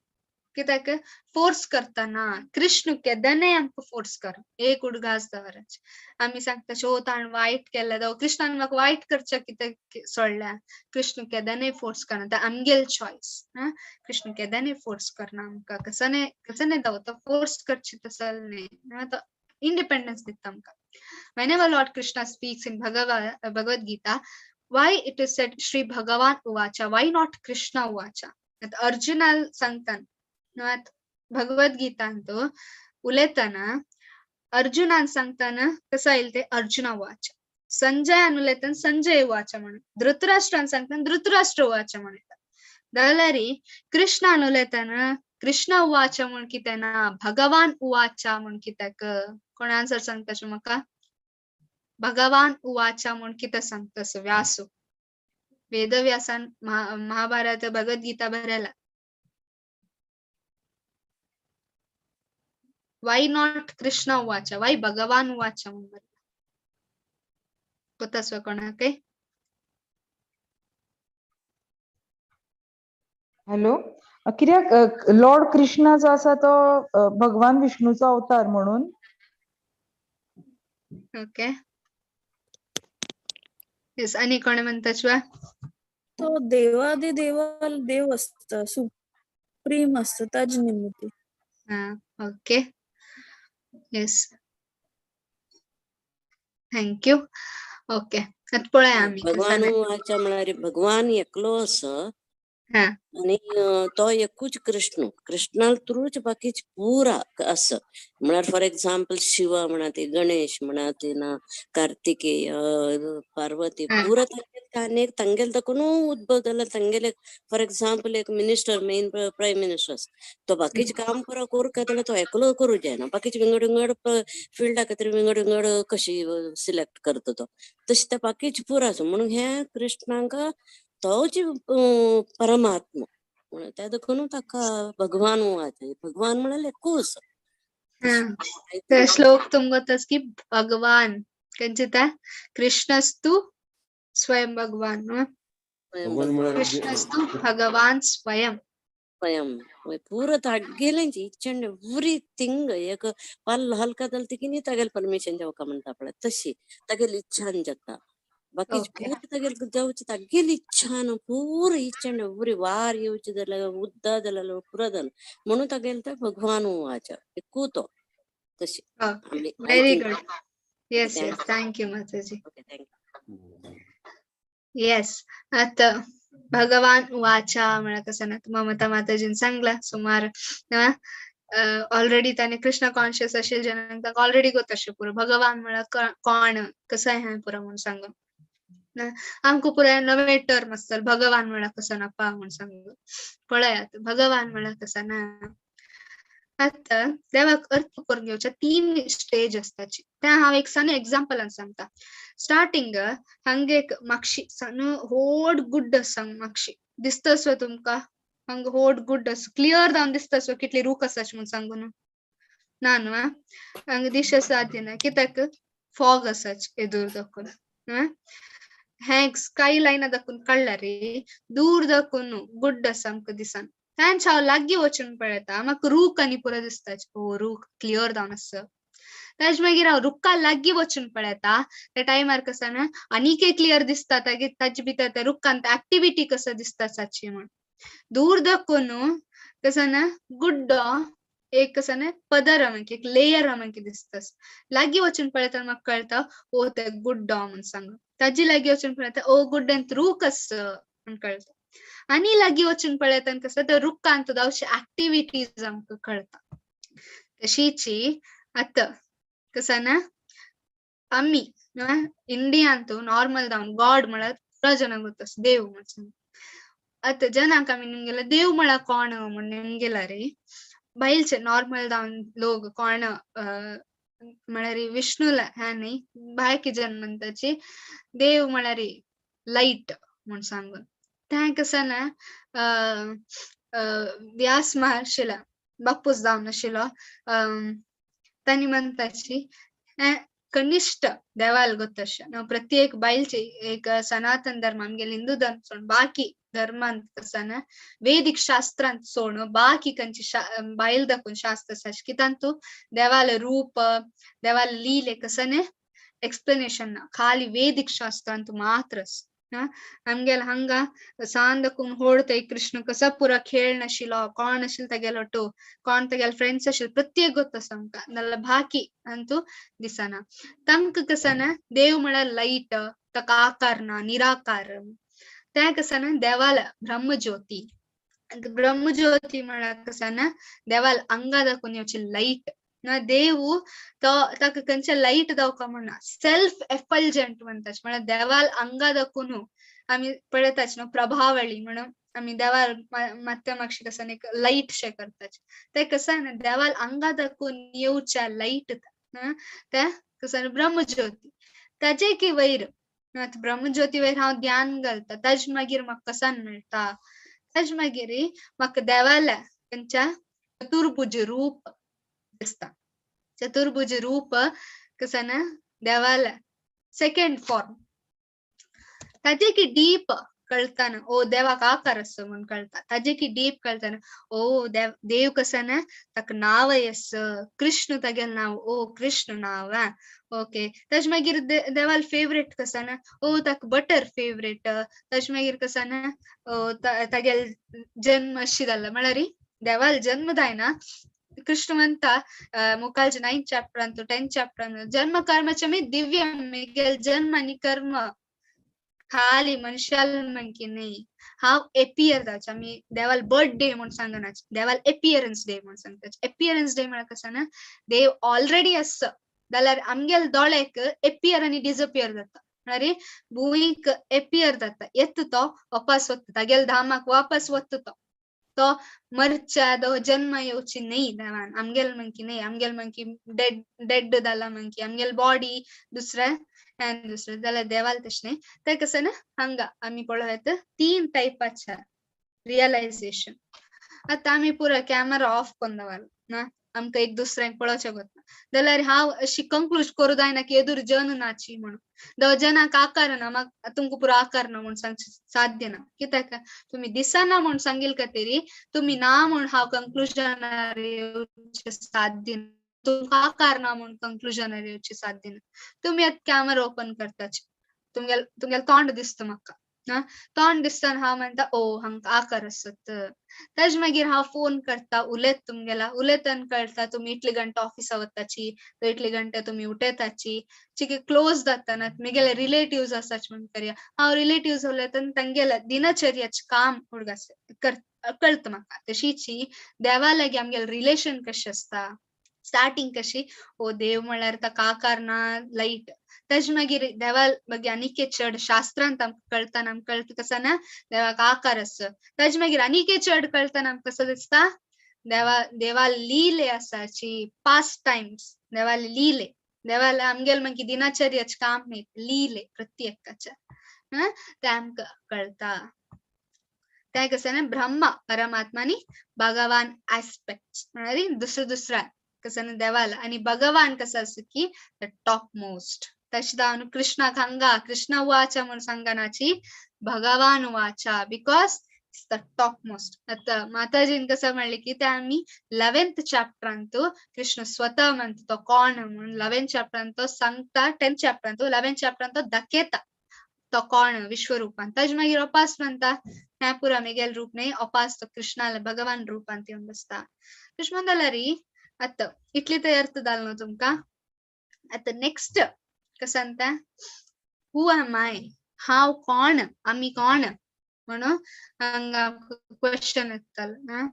कित्याक फोर्स करतना कृष्ण केदनेय आमकां फोर्स कर एक उडगास दवराच. आमी सांगता शो ताण वायट केलें जावं कृष्णान म्हाका वायट करच्या कित्याक सोडल्या, कृष्ण केदनेय फोर्स करना, ते आमगेल चॉयस. कृष्ण केदनेय फोर्स करना आमकां, कसने कसने जावं तो फोर्स करची तसल न्ही, तो इंडिपेंडन्स दिता आमकां. Whenever Lord Krishna speaks in Bhagavad Gita, why it is said Shri Bhagavan Uvacha, why not Krishna Uvacha? Arjuna सांगतान Bhagavad गीतांत उलयतना अर्जुनान सांगताना कसं येईल ते अर्जुना उवाचा, संजयान उलयतना संजय उवाचा म्हणून, धृतराष्ट्रान सांगताना धृतराष्ट्र उवाचा म्हणटा. जाल्यार कृष्णान उलयतना कृष्ण उवाचा म्हूण कितें ना, भगवान उवाचा म्हूण कित्याक? कोण आन्सर सांगता म्हाका? भगवान उवाचा म्हूण कितें सांगता व्यासू वेदव्यासान महाभारत भगवद गीता बरयला. Why not Krishna उवाचा, why भगवान उवाचा म्हणून बरयला? गोतासवा कोणाकय? हॅलो, कित्याक लॉर्ड कृष्णा जो आसा तो भगवान विष्णूचो अवतार म्हणून. ओके येस, आनी कोण म्हणटा शिवा? तो देवादी देवा देव असता, सुप्रीम असता ताजे निमित्त. हा okay yes thank you. Okay आतां पळया आमी भगवान उवाचा म्हळ्यार भगवान एकलो आसा आनी तो एकूच कृष्ण, कृष्णा थ्रूच बाकीच पुरा आसा. म्हळ्यार फॉर एग्जाम्पल शिवा म्हणा ती, गणेश म्हणा ती ना, कार्तिकेय, पार्वती, पुरा तांगेल तांगेल दाखोवन उद्भव जाला. तांगेले फॉर एग्जाम्पल एक मिनिस्टर, मेन प्रायम मिनिस्टर आसा, तो बाकीचे काम पुरा करूंक काय जाल्यार तो एकलो करूं जायना, बाकीचे विंगड विंगड फिल्डा खातीर विंगड विंगड कशी सिलेक्ट करता तो, तशें ते बाकीचे पुरा आसा. म्हणून हे कृष्णांक तोच परमात्मा म्हणून त्या देखून ताका भगवान उवाचा. भगवान म्हळ्यार एकूच. श्लोक तुमकां की भगवान कंचिता कृष्णस्तु स्वयं भगवान, कृष्णस्तु भगवान स्वयं स्वयं पुरा तागेलें इच एंड एवरीथिंग. एक पाल हलका जालें की तागेले परमिशन जावका म्हणटा पळय, तशी तागेली इच्छान जाता. बाकी पूरा तागेले जावची तागेली इच्छा न्हू, पुरा इच एंड एवरी वार येवची जाल्यार उद्दा जाल्यार पुरा जालें म्हणून तागेले ते भगवान उवाचा एकू तो तशी. Very good, yes yes thank you माताजी. येस आतां भगवान उवाचा म्हळ्यार कसं ना ममता माताजीन सांगला सुमार ऑलरेडी ताणें कृष्ण कॉन्शियस आशिल्ले जनांक ताका ऑलरेडी गोत आशिल्लें पुरो भगवान म्हळ्यार कोण कसं हें पुरो म्हणून सांगून. आमकां पुराय नवे टर्म आसतले भगवान म्हळ्यार कसो ना पा म्हणून सांगून. पळयात भगवान म्हळ्यार कसो ना. आतां देवाक अर्थ करून घेवच्या तीन स्टेज आसताची, तें हांव एक सान एग्जाम्पलान सांगता. स्टार्टिंग हांगा एक मागशी सान व्हड गुड्ड आसा, मागशी दिसता तुमकां हांगा व्हड गुड्ड आसा, क्लियर जावन दिसता कितली रूख आसाची म्हणून सांगून ना न्हू. हांगा दिश साध्य ना कित्याक फॉग आसाची एदोर दाखोवन. हें स्काय लायना दाखून कळ्ळा रे, दूर दाखून गुड्ड आसा आमकां दिसान. तांचे हांव लागीं वचून पळयता, म्हाका रूख आनी पुरो दिसता, ओ रूख क्लियर जावन आसा. ताजे मागीर हांव रुखा लागीं वचून पळयता, त्या टायमार कसो ना आनीक क्लियर दिसता तागे ताजे भितर त्या रुखांत ऍक्टिव्हिटी कसो दिसता साची म्हण. दूर दाखून कसो ना गुड्डो एक कसो ना पदर आमकां एक लेयर आमकां दिसता. लागीं वचून पळयता म्हाका कळटा ओ ते गुड्डो म्हूण सांग. ताजे लागीं वचून पळयता ओ गुड्ड्यांत रूख आसा म्हूण कळटा. आनी लागीं वचून पळयता कसं त्या रुखांत जावचे ऍक्टिव्हिटीज आमकां कळटा. तशीची आतां कसं ना आमी इंडियांत नॉर्मल जावन गॉड म्हळ्यार पुरो जनांक ಗೊತ್ತ देव म्हण. आतां जनांक आमी निमगेला देव म्हळ्यार कोण म्हण निमगेला रे, बायलचे नॉर्मल जावन लोक कोण म्हळ्यार विष्णूला ह्या न्ही बाकी जन म्हणटाची देव म्हळ्यार लायट म्हूण सांगून. तें कसं ना व्यास महर्षीला बापूस जावन आशिल्लो, तांणी म्हणटाची कनिष्ठ देवाल ಗೊತ್ತಶ. ನಾವು प्रत्येक बायलचे एक सनातन धर्म आमगेले हिंदू धर्म सोडून बाकी धर्मांत कसं ना वेदिक शास्त्रांत सोडून बाकी खंयची बायल दाखोवन शास्त्र आसा की तांतू देवाले रूप देवाले लीले कसं न्ही एक्सप्लेनेशन ना, खाली वेदिक शास्त्रांत मात्र. आमगेले हांगा सान दाखोवन होडतय कृष्ण कसा पुरा खेळ नाशिल्लो, कोण आशिल्लो तागेलो टो, कोण तागेले फ्रेंड्स आशिल्ले प्रत्येक गोत आसा आमकां, नाल्यार बाकी अंतू दिसना. तांकां कसं ना देव म्हळ्यार लायट, ताका आकार ना, निराकार. तें कसं ना देवाला ब्रह्मज्योती, ब्रह्मज्योती म्हळ्यार कसं ना देवाल अंगा दाखोवन येवची लायट ना. देव तो ताका खंयचे लायट दावका म्हणना, सेल्फ एफल्जंट म्हणटा, म्हळ्यार देवाल अंगा दाखोवन आमी पळयताच न्हू प्रभावळी म्हणून आमी देवाल मात्या मागशी कसं एक लायट शे करताच, ते कसं ना देवाल अंगा दाखोवन येवच्या लायट ते कसं ब्रह्मज्योती. ताजे की वयर ब्रह्मज्योती वयर हांव ध्यान घालता, ताज मागीर म्हाका कसान मेळटा, ताज मागीर म्हाका देवाल्या खंयच्या चतुर्भुज रूप दिसता. चतुर्भुज रूप कसं ना देवाला सेकंड फॉर्म. ताजे की डीप कळताना ओ देवाक आकार आसा म्हूण कळटा. ताजे की डीप कळताना ओ देव देव कसं ना ताका नांवय आसा, कृष्ण तागेलें नांव, ओ कृष्ण नांव ओके. ताजे मागीर देवाल फेवरेट कसं ना ओ ताका बटर फेवरेट. ताजे मागीर कसं ना ओ तागेले जन्म अशी जाला म्हळ्यार देवाल जन्म जायना. कृष्ण म्हणता मुखालचे 9 चॅप्टरांत 10 चॅप्टरांत जन्म कर्माचे मी दिव्य मिगेल जन्म आणि कर्म खाली मनशाल म्हणकी न्ही. हांव एपियर जावचें, आमी देवाल बर्थडे म्हूण सांगना, देवाल एपियरन्स डे म्हूण सांगता. एपियरन्स डे म्हळ्यार कसं ना देव ऑलरेडी आसा जाल्यार आमगेले दोळ्याक एपियर आनी डिसअपियर जाता, म्हळ्यार भुंयक एपियर जाता, येता तो वापस वता तागेले धामाक वापस वता तो, तो मरच्या तो जन्म येवची न्ही देवान. आमगेले म्हणकी न्ही, आमगेले म्हणकी डेड डेड जाला म्हणकी आमगेले बॉडी दुसऱ्या आनी दुसरें जाल्यार देवाल तशें न्ही. तें कसं ना हांगा आमी पळोवं येता 3 टायपाचे रियलायझेशन. आतां आमी पुरो कॅमेरा ऑफ करून दवरला ना, आमकां एक दुसऱ्यांक पळोवचें गोतना, जाल्यार हांव अशी कंक्लूज करूं जायना की येदूर जन नाची म्हणून. दो जनाक आकार ना, म्हाका तुमकां पुरो आकार ना म्हूण सांगचें साध्य ना, कित्याक तुमी दिसना म्हूण सांगील खातीर तुमी ना म्हूण हांव कंक्लुजनार येवचें साध्य ना, तुमकां आकार ना म्हूण कंक्लुजनार येवचें साध्य ना. तुमी आतां कॅमेरा ओपन करताच, तुमगेले तुमगेलें तोंड दिसता म्हाका ना, तोंड दिसतना हांव म्हणटा ओ हांकां आकार आसत. ताजे मागीर हांव फोन करता, उलयत तुमगेला, उलयतना कळटा तुमी इतले घंटा ऑफिसा वताची, इतले घंटे तुमी उठयताची, चिके क्लोज जाता म्हगेले रिलेटिव्स आसाच म्हूण करया, हांव रिलेटिव्स उलयतना तांगेले दिनचर्याचें काम उडगास कळटा म्हाका. तशीची देवा लागीं आमगेलें रिलेशन कशें आसता, स्टार्टींग कशी ओ देव म्हळ्यार ताका आकार ना लायट. ताजे मागीर देवा मागीर आनीक चड शास्त्रांत आमकां कळतना आमकां कळटा कसं ना देवाक आकार आसा. ताजे मागीर आनीक चड कळतना आमकां कसं दिसता देवा देवा लीले आसाची पास्ट टायम्स, देवाले लीले, देवाले आमगेले मागीर दिनचर्याचें काम न्ही, लीले प्रत्येकाचे ते आमकां कळटा. तें कसं ना ब्रह्मा परमात्मा न्ही भगवान एस्पेक्ट म्हळ्यार दुसऱ्या दुसऱ्या कसं ना देवाला, आनी भगवान कसं आसा की the top most. तशें जावन कृष्णाक हांगा कृष्ण वाचा म्हूण सांगनाची भगवान वाचा because it's the top most. आतां माताजीन कसं म्हणलें की ते आमी 11th चॅप्टरांतू कृष्ण स्वतः म्हणटा तो कोण म्हणून 11th चॅप्टरान तो सांगता, 10th चॅप्टरान तो 11th चॅप्टरान तो दाखयता तो कोण विश्वरूपान. ताजे मागीर अपास म्हणटा ह्या पुरा मेगेल रूप न्ही, अपास तो कृष्णाले भगवान रूपान येवन बसता. कृष्ण म्हणटा री आतां इतली तरी अर्थ जालो न्हू तुमकां. आतां नेक्स्ट कसं सांगता हू एम I, हांव कोण, आमी कोण म्हणून हांगा क्वेश्चन येतालो.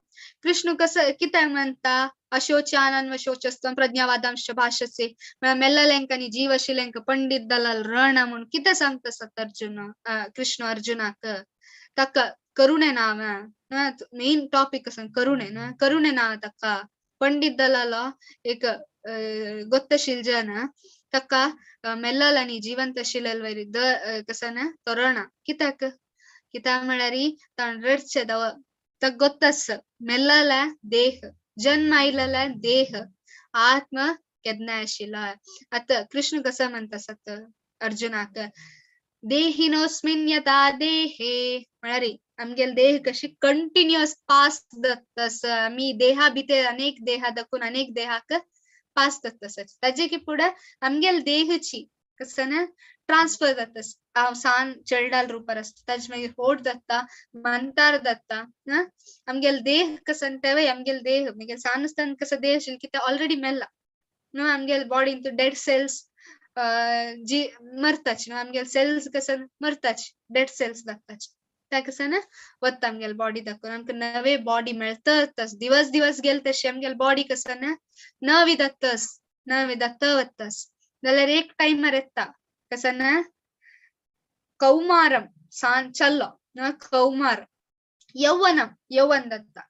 कृष्ण कसं कित्याक म्हणटा अशोचानन शोचस्तम प्रज्ञावादांश भाषसे म्हळ्यार मेल्लल्यांक जीवशिल्यांक पंडित दलाल रण म्हणून कितें सांगता सत अर्जुन कृष्ण अर्जुनाक. ताका करुणे नांव, मेन टॉपिक आसा करुणे, करुणे नांव ताका पंडित दलाल एक गोत्तशील जन ताका मेल्लल आनी जिवंत आशिल्ले वयर the कसं ना तो रणा कित्याक कित्याक म्हळ्यार ताण रडचे दव ताका गोत्तास मेल्लला देह जन्म आयलेला देह आत्म केन्ना आशिल्लो. आतां कृष्ण कसं म्हणटा सत अर्जुनाक देहिनोस्मिन यथा देहे म्हळ्यार आमगेले देह कशी कंटिन्युअस पास जाता, आमी देहा भितर अनेक देहा दाखोवन अनेक देहाक पास जाता. ताजे की फुडें आमगेले देहची कसं ना ट्रान्सफर जाता, हांव सान चेडडाल रुपार आसता ताजे मागीर होट जाता मंतार जाता. आमगेले देह कसं तेवय आमगेले देह मागीर सान आसतना कसो देह आशिल्लो की ते ऑलरेडी मेल्ला न्हू, आमगेले बॉडीन डेड सेल्स जी मरताची न्हू, आमगेले सेल्स कसं मरताची डेड सेल्स जाताची त्या कसं ना वता आमगेले बॉडी दाखोवन आमकां नवे बॉडी मेळतच दिवस दिवस गेले तशी आमगेले बॉडी कसं ना नवी जातस नवी जाता वतस. जाल्यार एक टायमार येता कसं ना कौमारम सान चल्लो कौमार यौवनम यौवन जाता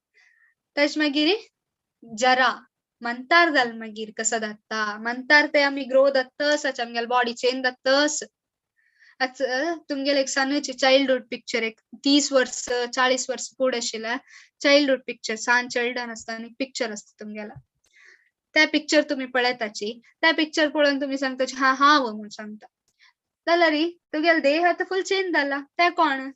ताजे मागीर जरा मंतार जाल मागीर कसो जाता मंतार ते आमी ग्रो जातस आमगेले बॉडी चेंज जातस. आतां तुमगेले एक सानूची चाइल्डहुड पिक्चर एक 30 वर्स 40 वर्स फुडें आशिल्लें चाइल्डहुड पिक्चर सान चिल्ड्रन आसता आनी पिक्चर आसता तुमगेला त्या पिक्चर तुमी पळयताची त्या पिक्चर पळोवन तुमी सांगताची हा हांव म्हणून सांगता जाल्यार तुगेले देह आतां फूल चेंज जाला तें कोण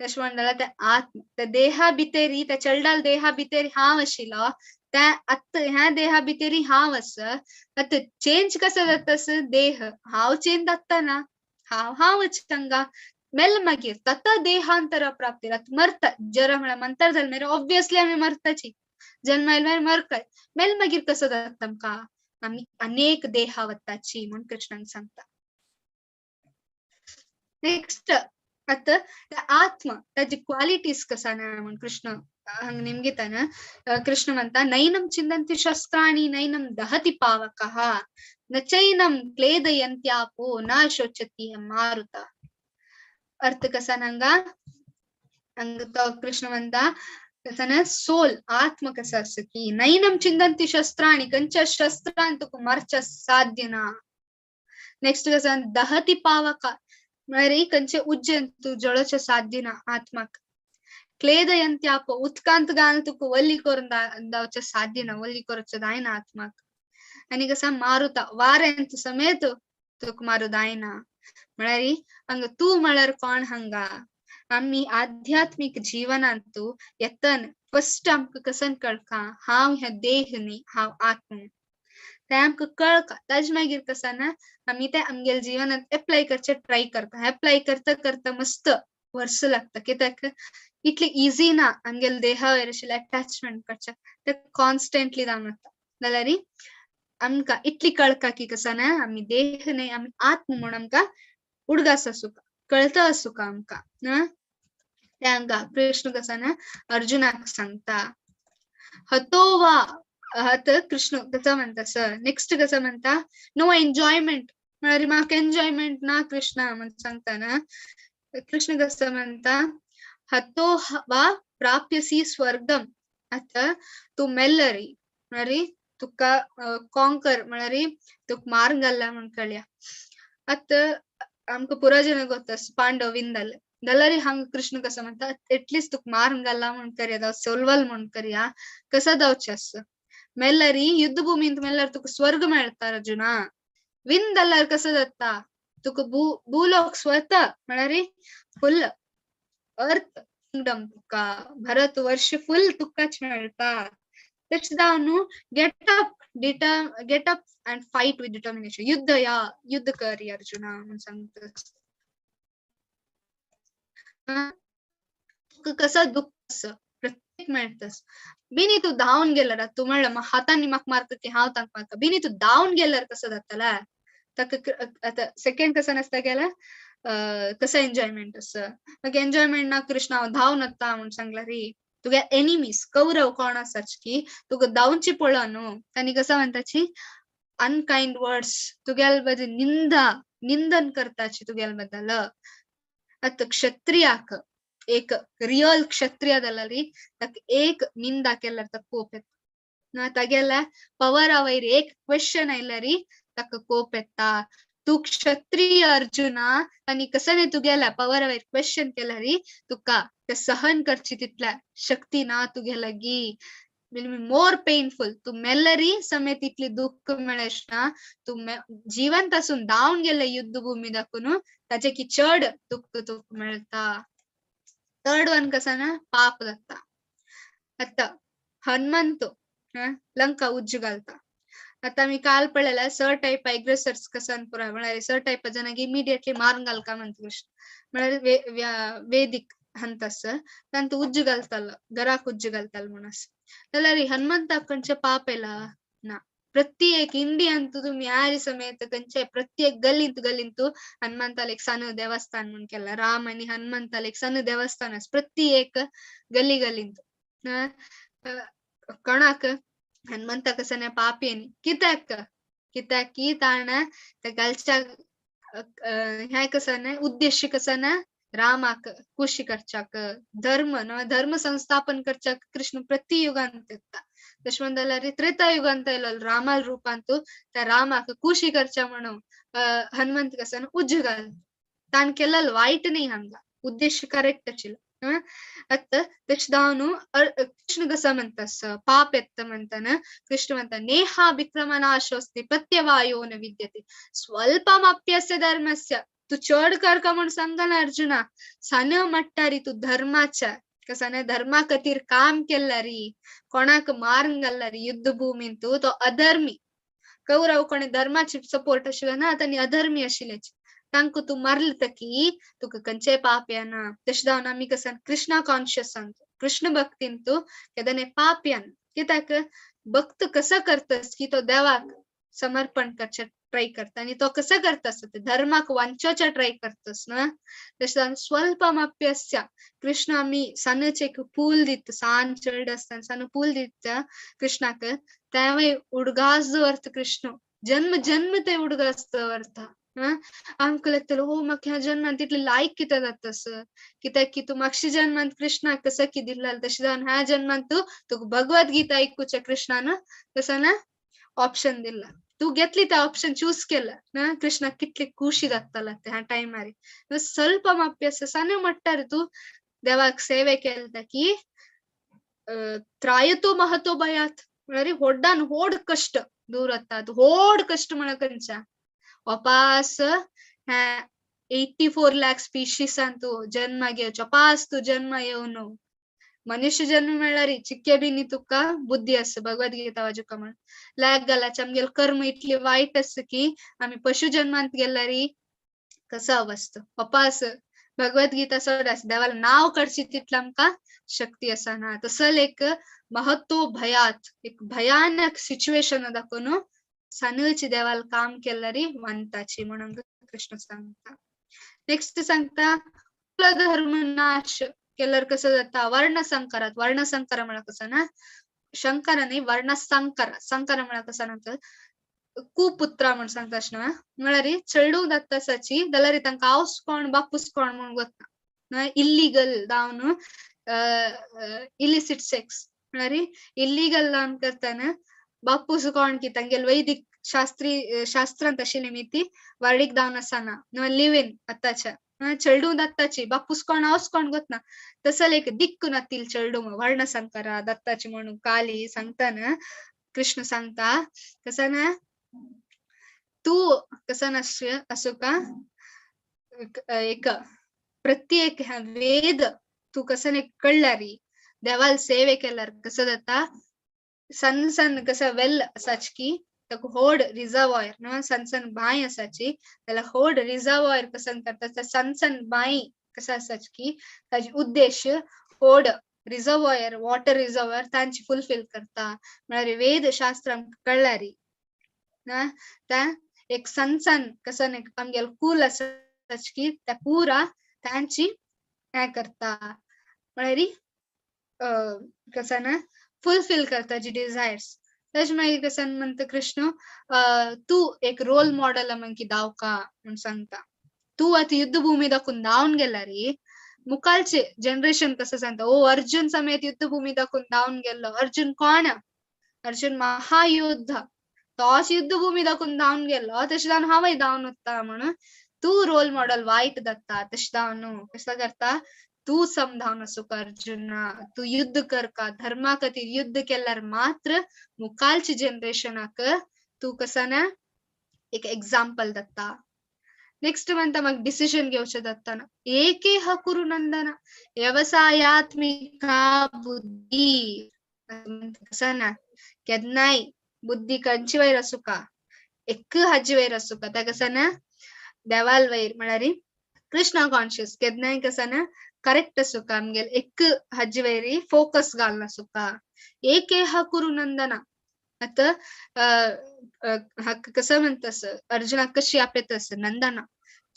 तशें म्हणून जाल्यार तें आत्म त्या देहा भितरी त्या चेडडाल देहा भितरी हांव आशिल्लो त्या आतां ह्या देहा भितरी हांव आसा. आतां चेंज कसो जाता देह हांव चेंज जाता ना हांव हांवच हांगा मेल मागीर तत देहांतर प्राप्ती आतां मरता जरा म्हळ्यार मंतर जालें मागीर ऑब्वियसली आमी मरताची जन्म आयलो मागीर मरता मेल मागीर कसो जाता आमकां आमी अनेक देहा वताची म्हूण कृष्णान सांगता. नेक्स्ट आतां आत्म ताजी क्वालिटीज कसा ना म्हूण कृष्ण हांगा निमगिताना कृष्ण म्हणटा नैनम चिंदन्ति शस्त्राणि नैनम दहति पावकः न चैनम क्लेदयन्त्यापो न शोचति मारुता. अर्थ कसा हांगा हांगा तो कृष्ण म्हणटा कसं ना सोल आत्म कसं आसा की नैनम चिंदन्ति शस्त्राणि खंयच्या शस्त्रान तुका मारच्या साध्य ना. नेक्स्ट कसं दहति पावक म्हळ्यार खंयचे उज्जेन तूं जळोवचें साध्य ना आत्माक. क्लेदयन्त्यापो उदकांत घालून तुका वल्ली करून जावचें साध्य ना, वल्ली करचें जायना आत्माक. आनी कसं मारुता वारें समेत तुका मारू जायना. म्हळ्यार हांगा तूं म्हळ्यार कोण हांगा आमी आध्यात्मीक जीवनांतू येतन फस्ट आमकां कसन कळका हांव ह्या देह न्ही हांव आत्म तें आमकां कळका. ताजे मागीर कसं ना आमी तें आमगेले जिवनांत एप्लाय करचें ट्राय करता. एप्लाय करता करता मस्त वर्स लागता कित्याक इतलें इजी ना आमगेले देहा वयर आशिल्लें अटॅचमेंट करचें तें कॉन्स्टंटली जावन वता. जाल्यार आमकां इतली कळका की कसं ना आमी देह न्ही आमी आत्म म्हूण आमकां उडगास आसूका कळता आसूका आमकां. ते हांगा कृष्ण कसं ना अर्जुनाक सांगता हतो वा हत कृष्ण कसं म्हणटा सर नेक्स्ट कसं म्हणटा नो एन्जॉयमेंट म्हळ्यार म्हाका एन्जॉयमेंट ना कृष्णा म्हूण सांगता ना. कृष्ण कसं म्हणटा हतो वा प्राप्यसी स्वर्गम. आतां तूं मेल्लरी म्हळ्यार तुका कॉंकर म्हळ्यार तुका मार्ग घाल्ला म्हूण कळया. आतां आमकां पुरा जन गोत्ता पांडव विंदाले जाल्यार हांगा कृष्ण कसं म्हणटा एटलिस्ट तुका मारून घाल्ला म्हूण करया जावं सोलवल म्हूण करया कसं जावचें आसा मेल्लरी युद्धभूमींत मेल्ल्यार तुका स्वर्ग मेळटा अर्जुना. विन जाल्यार कसो जाता तुका भूलोक स्वतः म्हळ्यार फुल अर्थ किंगडम तुका भरत वर्ष फुल तुकाच मेळटा. तशें जावन न्हू get up get up and fight with determination. युद्ध या युद्ध कर अर्जुना म्हणून सांगता. तुका कसो दुःख आसा प्रत्येक मेळटास. बिनी तूं धांवन गेल्यार तूं म्हणलें हातांनी म्हाका मारता की हांव तांकां मारता. बिनी तूं धांवन गेल्यार कसो जातला ताका. आतां सेकेंड कसो नासता गेल्यार कसो एन्जॉयमेंट आसा. मागीर एन्जॉयमेंट ना कृष्ण हांव धांवन वता म्हूण सांगला री. तुगे एनिमीज कौरव कोण आसाच की तुका धांवची पळोव न्हू तांणी कसो म्हणटाची अनकायंड वर्ड्स तुगेल बद्दल निंदा निंदन करताची तुगेल बद्दल. आतां क्षत्रियाक एक रियल क्षत्रिय जाल्यार ताका एक निंदा केल्यार ताका कोप येता. ना तागेल्या पवरा वयर एक क्वेश्चन आयल्यार ताका कोप येता. तूं क्षत्रिय अर्जुना आनी कसं तुगेल्या पवरा वयर क्वेश्चन केल्यार तुका ते सहन करची तितल्या शक्ती ना तुगे लागीं. Will be more painful. तूं मेल्लरी समेत इतली दुःख मेळच ना. तूं जिवंत आसून धांवन गेले युद्धभूमी दाखोवन ताचे की चड दुःख तुका मेळटा. थर्ड वन कसं ना पाप जाता. आतां हनुमंत लंका उज्जू घालता. आतां आमी काल पळयला स टायप एग्रेसर्स कसन पुराय म्हळ्यार स टायप जनांक इमिडिएटली मारून घालका म्हणटा कृष्ण. म्हळ्यार वेदीक हंतस तांतू उज्जू घालतालो घराक उज्जू घालतालो म्हणून आसा. जाल्यार हनुमंताक खंयचें पाप येला ना. प्रत्येक इंडियन तुमी यारी समेत खंयचे प्रत्येक गल्लींत गल्लींत हनुमंताल एक सण देवस्थान म्हूण केला. राम आनी हनुमंताल एक सण देवस्थान आसा प्रत्येक गल्ली गल्लींत. कोणाक हनुमंताक कसं पापी न्ही. कित्याक कित्याक की ताणें त्या घालच्या हें कसं न्ही उद्देश्य कसं ना रामाक खुशी करच्याक धर्म न धर्म संस्थापन करच्याक कृष्ण प्रति युगांत येता. तशें म्हणत जाल्यार त्रेता युगांत येयलो रामाल रुपांतू त्या रामाक खुशी करच्या म्हणून हनुमंत कसं उज्जू घाल. ताणें केल्लो वायट न्ही हांगा उद्देश्य करेक्ट आशिल्लो. आतां तशें जावन कृष्ण कसो म्हणटा पाप येता म्हणटना कृष्ण म्हणटा नेहा विक्रमनाशोस्ति प्रत्यवायो न विद्यते स्वल्पमप्यस्य धर्मस्य. तूं चड करका म्हूण सांगना अर्जुना. सान मट्टारी तूं धर्माच्या कसाने धर्मा खातीर काम केल्यारी कोणाक मारून घाल्लारी युद्धभूमींतू तो अधर्मी. कौरव कोणे धर्माची सपोर्ट आशिल्लो ना तांणी अधर्मी आशिल्लेच. तांकां तूं मारले की तुका खंयचेय पाप येना. तशें जावन आमी कसं कृष्णा कॉन्शियस आमचो कृष्ण भक्तीन तूं केदने पाप येना. कित्याक भक्त कसो करतस की तो देवाक समर्पण करचें ट्राय करता आनी तो कसो करतस ते धर्माक वांचोवचें ट्राय करतस ना. तशें जावन स्वल्पमप्यस्य कृष्ण आमी सानच एक फूल दिता सान चेडो आसतना सान फूल दिता कृष्णाक तेंवूय उडगास दवरता कृष्ण जन्म जन्म ते उडगास दवरता. आमकां लागतलो हो म्हाका ह्या जन्मांत तितले लायक कितें जाता सर कित्याक की तूं मागशी जन्मांत कृष्णाक कसो की दिल्ला तशें जावन ह्या जन्मांत तूं तुका भगवत गीता आयकुचें कृष्णान तसो ना ऑप्शन दिला. तूं घेतली ते ऑप्शन चूज केला ना कृष्णाक कितली खुशी जाताला ते ह्या टायमार. स्वल्पमप्यस्य सान मट्टार तूं देवाक सेवे केलता की त्रायतो महतो भयात म्हळ्यार व्हडान व्हड कश्ट दूर वतात. व्हड कश्ट म्हळ्यार खंयच्या अपास 84 लाख स्पीशीसान तूं जन्मा घेवचो अपास तूं जन्म येवन मनुष्य जन्म मेळ्ळारी चिक्के बी न्ही तुका बुद्धी आसा भगवद्गीता वाजुका म्हण लाग घालाचे आमगेले कर्म इतली वायट आसा की आमी पशु जन्मांत गेल्यारी कसो अवस्था अपास भगवद्गीता सोड आसा देवाला नांव काडची तितली आमकां शक्ती आसा ना. तसल एक महत्व भयात एक भयानक सिच्युएशन दाखोवन सानूची देवाल काम केल्यारी वंताची म्हणून कृष्ण सांगता. नेक्स्ट सांगता कुलधर्म नाश केल्यार कसो जाता वर्ण संकरात. वर्ण संकर म्हळ्यार कसो ना शंकर न्ही वर्ण संकर संकर म्हळ्यार कसो ना कुपुत्रा म्हूण सांगता अशें न्हू म्हळ्यार चेडूं दत्तासाची जाल्यार तांकां आवस कोण बापूस कोण म्हूण गोतना इल्लीगल जावन इलिसिट सेक्स म्हळ्यार इल्लीगल जावन करतना बापूस कोण की तांगेले वैदिक शास्त्री शास्त्रांत आशिल्ली नी ती वर्डीक जावन आसना लिव इन आतांच्या चेडूं दत्ताची बापूस कोण आवस कोण गोतना तसल एक दिक्क नातील चेडूं वर्ण संकरा दत्ताची म्हणून काली सांगताना कृष्ण सांगता कसं ना तू कसं नस्य असो का एक प्रत्येक वेद तू कसं कळलारी देवाल सेवे केल्यार कसं जाता सण सण कसं वेल असाच की ताका होड रिजर्वॉयर न्हू सण सण बांय आसाची त्याला होड रिजर्वॉयर कसं करता सण सण बांय कसं आसाच की ताजे उद्देश होड रिजर्वॉयर वॉटर रिजर्वॉयर तांची फुलफिल करता. म्हळ्यार वेद शास्त्र आमकां कळ्ळारी ना त्या एक सण सण कसं आमगेलो कूल आसाच की त्या पुरा तांची हें करता म्हळ्यार कसं ना फुलफिल करता जी डिझायर्स. ताजे मागीर कसं म्हणटा कृष्ण तू एक रोल मॉडल आमकां दावका म्हूण सांगता. तू आतां युद्धभूमी दाखोवन धांवन गेला रे मुखालचे जनरेशन कसं सांगता ओ अर्जुन समेत युद्धभूमी दाखोवन धांवन गेल्लो. अर्जुन कोण? अर्जुन महायोद्धा तोच युद्धभूमी दाखोवन धांवन गेल्लो तशें जावन हांवय धांवन वता म्हणून तू रोल मॉडल वायट जाता. तशें जावन कसो करता तू समधावन आसूंक अर्जुना तू युद्ध करका धर्मा खातीर युद्ध केल्यार मात्र मुखालचे जनरेशनाक तू कसं ना एक एग्जाम्पल जाता. नेक्स्ट म्हणता म्हाका डिसिजन घेवचें जाता एकेह कुरु नंदना व्यवसायात्मिका बुद्धी कसं ना केन्नाय बुद्धी खंयची वयर आसूका एक हाजी वयर आसूका त्या कसं ना देवाल वयर म्हळ्यार कृष्णा कॉन्शियस केन्नाय कसं ना करेक्ट आसूका आमगेल एक हाजी वयर फोकस घालना आसूका. एकेह कुरु नंदना आतां कसं म्हणतस अर्जुनाक कशी आपयतस नंदना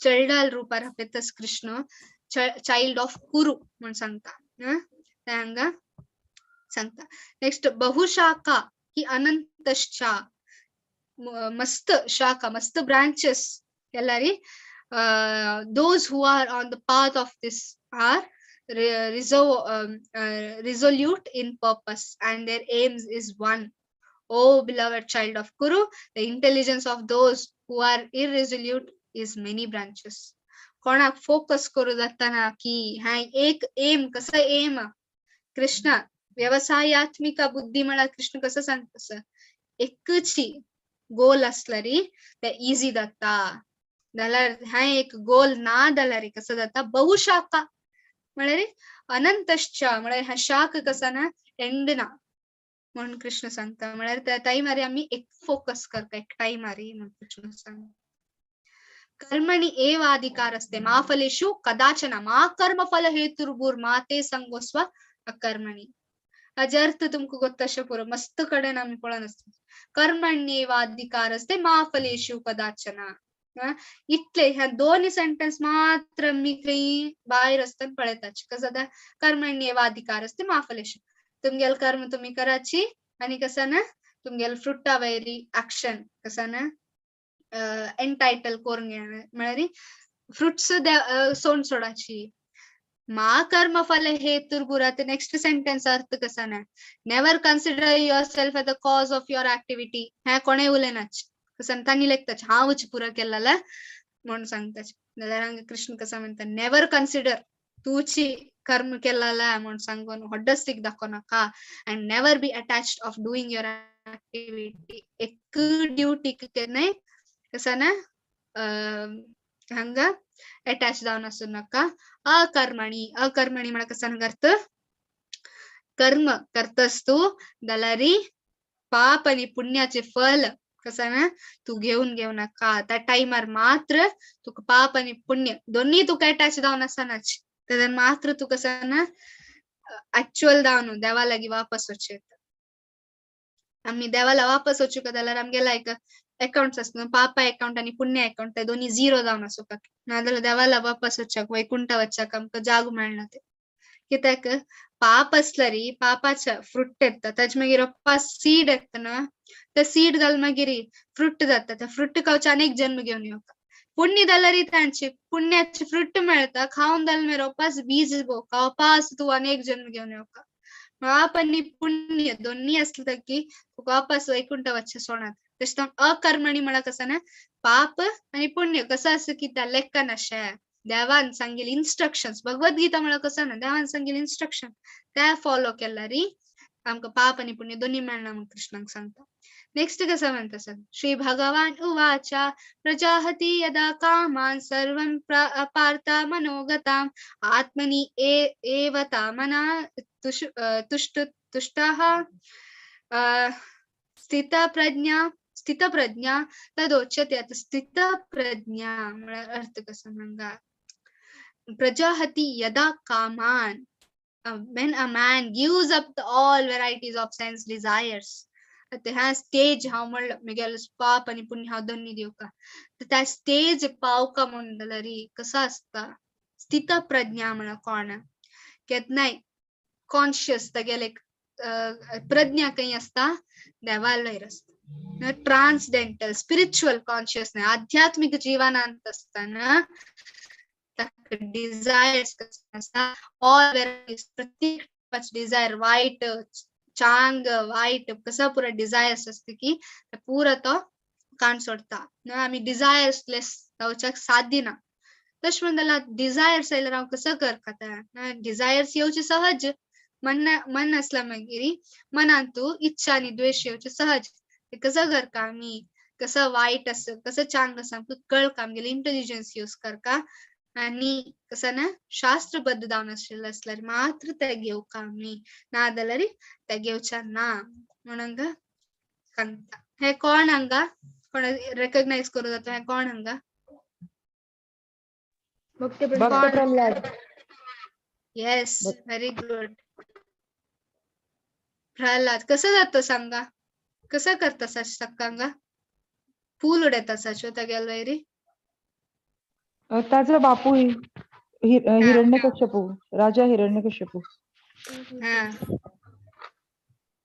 चलडाल रुपार आपयतस कृष्ण चाइल्ड ऑफ कुरु म्हूण सांगता. हांगा सांगता. नेक्स्ट बहुशाखा ही अनंतश्चा मस्त शाखा मस्त branches केल्यारी those who are on the path of this are resolute in purpose and their aims is one. O beloved child of Kuru, the intelligence of those who are irresolute is many branches. कोणाक फोकस करू जाताना की हा एक एम कसं एम कृष्ण व्यवसायात्मिका बुद्धी म्हळ्यार कृष्ण कसं सांगतस एकची गोल असल्यारी ते इजी जाता. जाल्यार हा एक गोल ना जाल्यार कसं जाता बहुशाखा म्हळ्यार अनंतश्चा म्हळ्यार ह्या शाख कसा ना एंड ना म्हणून कृष्ण सांगता. म्हळ्यार त्या टायमार आमी एक फोकस करता एक टायमार म्हणून कृष्ण सांगता. कर्मणि एव अधिकार असते मा फलेषु कदाचन मा कर्म फल हेतुर्भूर माते संगोस्व अकर्मणि. हाजे अर्थ तुमकां गोत्त पुरो मस्त कडेन आमी पळोवन आसता. कर्मण्येव अधिकार असते मा फलेषु कदाचन इतले ह्या दोन सेंटेन्स मात्र आमी खंय भायर आसतना पळयतात. कसं जाता कर्मण्येव अधिकार असते मा फलेषु तुमगेल कर्म तुम्ही कराची आणि कसं ना तुमगेल फ्रुटा वयरी ऍक्शन कसं ना एंटायटल करून म्हळ्यार फ्रुट्स सोड सोडाची. मा कर्म फल हेतुर्भुरा ते नेक्स्ट सेंटेन्स अर्थ कसा ना never consider yourself as the cause of your activity. ह्या कोणें उलयनाच कसं तांणी लेखताच हांवच पुरा केलेला म्हणून सांगताच. जाल्यार हांगा कृष्ण कसं म्हणटा नेवर कन्सिडर तूची कर्म केलेला म्हणून सांगून होड्डस्तीक दाखोवं नाका and never be attached of doing your activity. एक ड्युटी केन्नाय कसं ना हांगा अटॅच जावन आसूं नाका. अकर्मणी अकर्मणी म्हळ्यार कसं हांगा अर्थ कर्म करतस तू जाल्यार पाप आनी पुण्याचे फल कसं ना तू घेवन घेवं नाका. त्या टायमार मात्र तुका पाप आनी पुण्य दोन्ही तुका अटॅच जावन आसनाच तेन्ना मात्र तू कसं ना ऍक्च्युअल जावन देवा लागीं वापस वचूं येता. आमी देवाला वापस वचूंक जाल्यार आमगेला एक अकाउंट्स आसता पापा अकाउंट आनी पुण्य अकाउंट ते दोन्ही झिरो जावन आसूंक नाजाल्यार देवाला वापस वचपाक वैकुंठा वचपाक आमकां जागो मेळना ते. कित्याक पाप आसल्यार पापाचे फ्रुट येता ताजे मागीर रोपा सीड येता ना ते सीड घाल मागीर फ्रुट जाता त्या फ्रुट खावचे अनेक जन्म घेवन येवका. पुण्य जाल्यार तांचे पुण्याचे फ्रुट मेळता खावन जाल्यार मागीर रोपास बीज खावपास तूं अनेक जन्म घेवन येवका. पाप आनी पुण्य दोन्ही आसले की तुका वापस वैकुंठा वचचें सोणात. तशें अकर्मणी म्हळ्यार कसं ना पाप आनी पुण्य कसं आसा की त्या लेखन अशें देवान सांगिल्ले इन्स्ट्रक्शन्स भगवद्गीता म्हळ्यार कसं ना देवान सांगिल्ले इन्स्ट्रक्शन ते फॉलो केल्यार आमकां पाप आनी पुण्य दोन्ही मेळना म्हूण कृष्णाक सांगता. नेक्स्ट कसं म्हणता सर, श्री भगवान उवाच प्रजाहति यदा कामान सर्वं पार्थ मनोगताम् आत्मनि एव तामना तुष्टः स्थितप्रज्ञा स्थितप्रज्ञा तदोच्यते. आता स्थितप्रज्ञा म्हळ्यार अर्थ कसो सांगा, प्रजाहति यदा कामान, when a man gives up the all varieties of sense desires. आता ह्या स्टेज हांव म्हणलं म्हगेलो पाप आनी पुण्य हांव दोन्ही दिवका, तर त्या स्टेज पावका म्हणून जाल्यार कसो आसता स्थितप्रज्ञा म्हणा कोण केन्नाय कॉन्शियस तागेले प्रज्ञा खंय आसता देवालयर आसता, ट्रान्सडेंटल स्पिरिच्युअल कॉन्शियसनेस आध्यात्मिक जीवनांत आसतना डिझायर्स आसता ऑल व्हेरायटीज, प्रत्येक डिझायर वायट चांग वायट कसा पुरा डिझायर्स असते की पुरा तो काण सोडता. आमी डिझायर्स लेस जावच्याक साध्य ना. तशें म्हणून जाल्यार डिझायर्स आयल्यार हांव कसो करता, डिझायर्स येवचे सहज, मन मन आसल्या मागीर मनांत तूं इच्छा आनी द्वेश येवचे सहज, ते कसो करता आमी, कसो वायट आसा कसो चांग आसा आमकां कळका, आमगेले इंटेलिजन्स यूज करका आनी कसं ना शास्त्रबद्ध जावन आशिल्लें आसल्यार मात्र ते घेवका आमी, ना जाल्यार ते घेवच्या ना म्हणून सांगता. हे कोण हांगा कोण रेकग्नायज करूं जाता, हे कोण हांगा? Bhakt Prahlad. Yes, very good. Prahlad कसं जातो सांगा, कसं करता सक्कांगा फूल उडयता साचो तागेल्या वयरी? ताजो बापूय हिरण्यकश्यपू, राजा हिरण्यकश्यपू.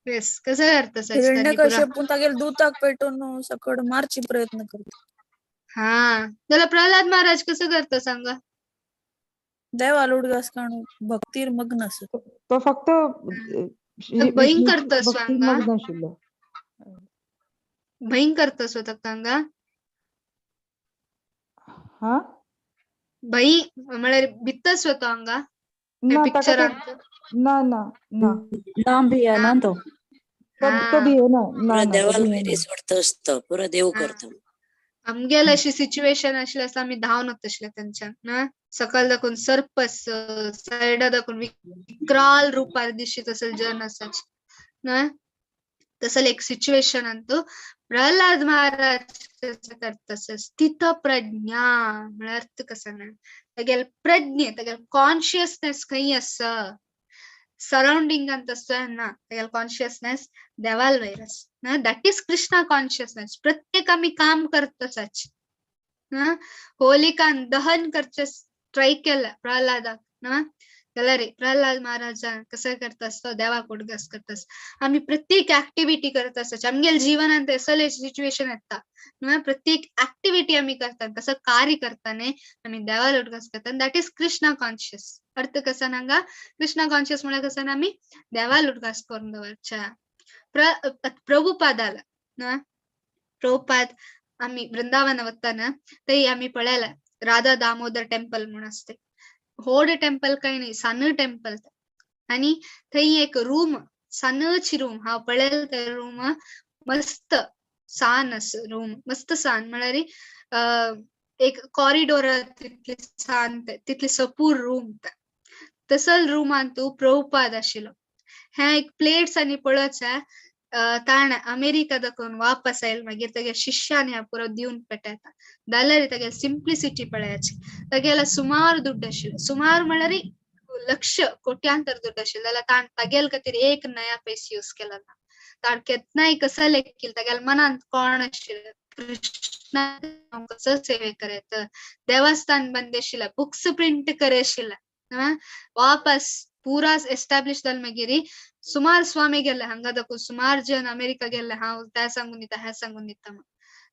येस, कसं करता हिरण्यकश्यपू तागेले दुताक पेटोवन सकड मारची प्रयत्न करता. हा, जाल्यार प्रल्हाद महाराज कसं करता सांगा? देवाल उडगास काडून भक्तीर मग्न आसा तो, फक्त भयंकर करता भक्तीर मग्न आशिल्लो. भयंकर करता स्वतः हांगा. हा भई म्हळ्यार भित्त स्वतः हांगा पिक्चरांत ना ना ना ना भिया ना तो तो भियेना ना, देवाल वयरी सोडता आसता पुरो देव करता. आमगेले अशी सिच्युएशन आशिल्लें आसता आमी धांवन वताशिल्ले तेंच्यान ना, सकयल दाखोवन सर्प सायडा दाखोवन विक्राल रुपार दिशीत असल जन आसाचे ना, तसले एक सिच्युएशनान तूं प्रल्हाद महाराज कसं करता स्थितप्रज्ञा म्हळ्यार अर्थ कसो ना, तागेले प्रज्ञे तागेले कॉन्शियसनेस खंय आसा सरावंडिंगांत आसा ना, तागेले कॉन्शियसनेस देवाल वयर आसा ना, that is Krishna consciousness. प्रत्येक आमी काम करता ना, होलिकान दहन करचे ट्राय केला प्रल्हादाक ना, जाल्यार प्रल्हाद महाराजान कसं करता आसतो देवाक उडगास करता. आमी प्रत्येक ऍक्टिव्हिटी करत आसता आमगेले जीवनांत असले सिच्युएशन येता ना, प्रत्येक ऍक्टिव्हिटी आमी करता कसं कार्य करता न्ही आमी देवाक उडगास करता, that is Krishna conscious. अर्थ कसा हांगा कृष्णा कॉन्शियस म्हळ्यार कसं ना आमी देवाक उडगास करून दवरच्या. प्रभुपादाला ना, प्रभुपाद आमी वृंदावन वतना थंय आमी पळयला राधा दामोदर टेम्पल म्हणून आसते, होड टेम्पल काही नाही सान्न टेम्पल, आणि थंय एक रूम सानची रूम हांव पळयला ते रूम मस्त सान आसा रूम मस्त सान म्हळ्यार एक कॉरिडोर तितली सान तितली सपूर रूम, तसल रुमान तूं प्रभुपाद आशिल्लो. हे एक प्लेट्स आनी पळोवच्या ताणें अमेरिका दाखोवन वापस आयल मागीर तागे शिष्यान ह्या पुरो दिवन पेटयता जाल्यार तागे सिम्प्लिसिटी पळयाची. तागेला सुमार दुड्ड आशिल्लो, सुमार म्हळ्यार लक्ष कोट्यांतर दुड्ड आशिल्लो, जाल्यार ताणें तागेले खातीर एक नया पैस यूज केला ना. ताणें केन्नाय कसो लेखील तागेल्या मनांत कोण आशिल्लो कृष्णा कसो सेवे करत, देवस्थान बंद आशिल्लें, बुक्स प्रिंट करे आशिल्लें, वापस पुरा एस्टॅब्लिश जालें मागीर सुमार स्वामी गेले हांगा दाखोवन सुमार जन अमेरिका गेले, हांव त्या सांगून दिता हें सांगून दिता म्हण,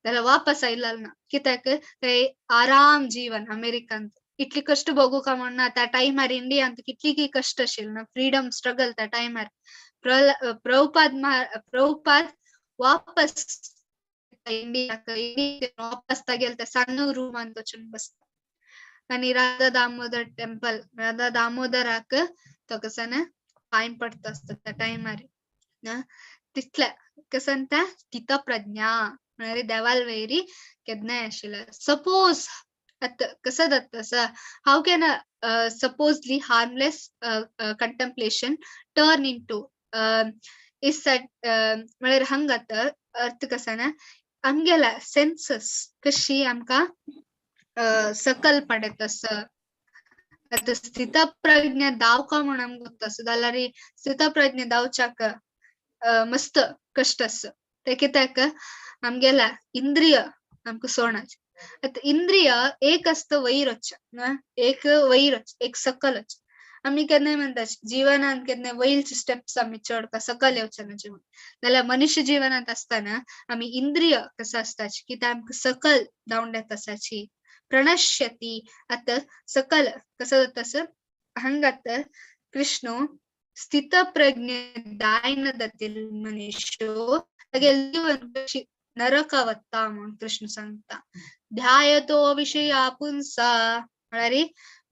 जाल्यार वापस आयला ना कित्याक ते आराम जीवन अमेरिकांत इतली कश्ट भोगूका म्हण ना. त्या टायमार इंडियांत कितली की कश्ट आशिल्ले ना, फ्रीडम स्ट्रगल त्या टायमार. प्रभुपाद वापस इंडियाक वापस तागेले त्या सान्न रुमांत वचून बसता आनी राधा दामोदर टेम्पल राधा दामोदराक तो कसो ना पांय पडटा आसता त्या टायमार. तितले कसं त्या स्थितप्रज्ञा म्हळ्यार देवाल वैरी केन्नाय आशिल्ले. सपोज आतां कसं जाता आसा, how can a supposedly harmless contemplation turn into is म्हळ्यार हांगा आतां अर्थ कसा ना, आमगेल्या सेन्सस कशी आमकां सकल पडत आसा. आतां स्थितप्रज्ञा दावका म्हूण आमकां गोत्त आसा जाल्यार स्थितप्रज्ञा दावच्याक मस्त कश्ट आसा. ते कित्याक आमगेल्या इंद्रिय आमकां सोणाच. आतां इंद्रिय एक आसता वैरच, एक वैरच, एक सकलच. आमी केन्नाय म्हणटा जिवनान केन्नाय वयलचे स्टेप्स आमी चड का सकल येवचे ना जीवन, जाल्यार मनुष्य जिवनांत आसतना आमी इंद्रिय कसो आसताची की ते आमकां सकल धांवड्यात आसाची. प्रणश्यती आतां सकल कसो जाता आसा, हांगा आतां कृष्ण स्थितप्रज्ञ दायन जातील मनुष्यो तागेलें जीवन कशी नरका वता म्हूण कृष्ण सांगता. ध्यायतो विषया पुंसा म्हळ्यार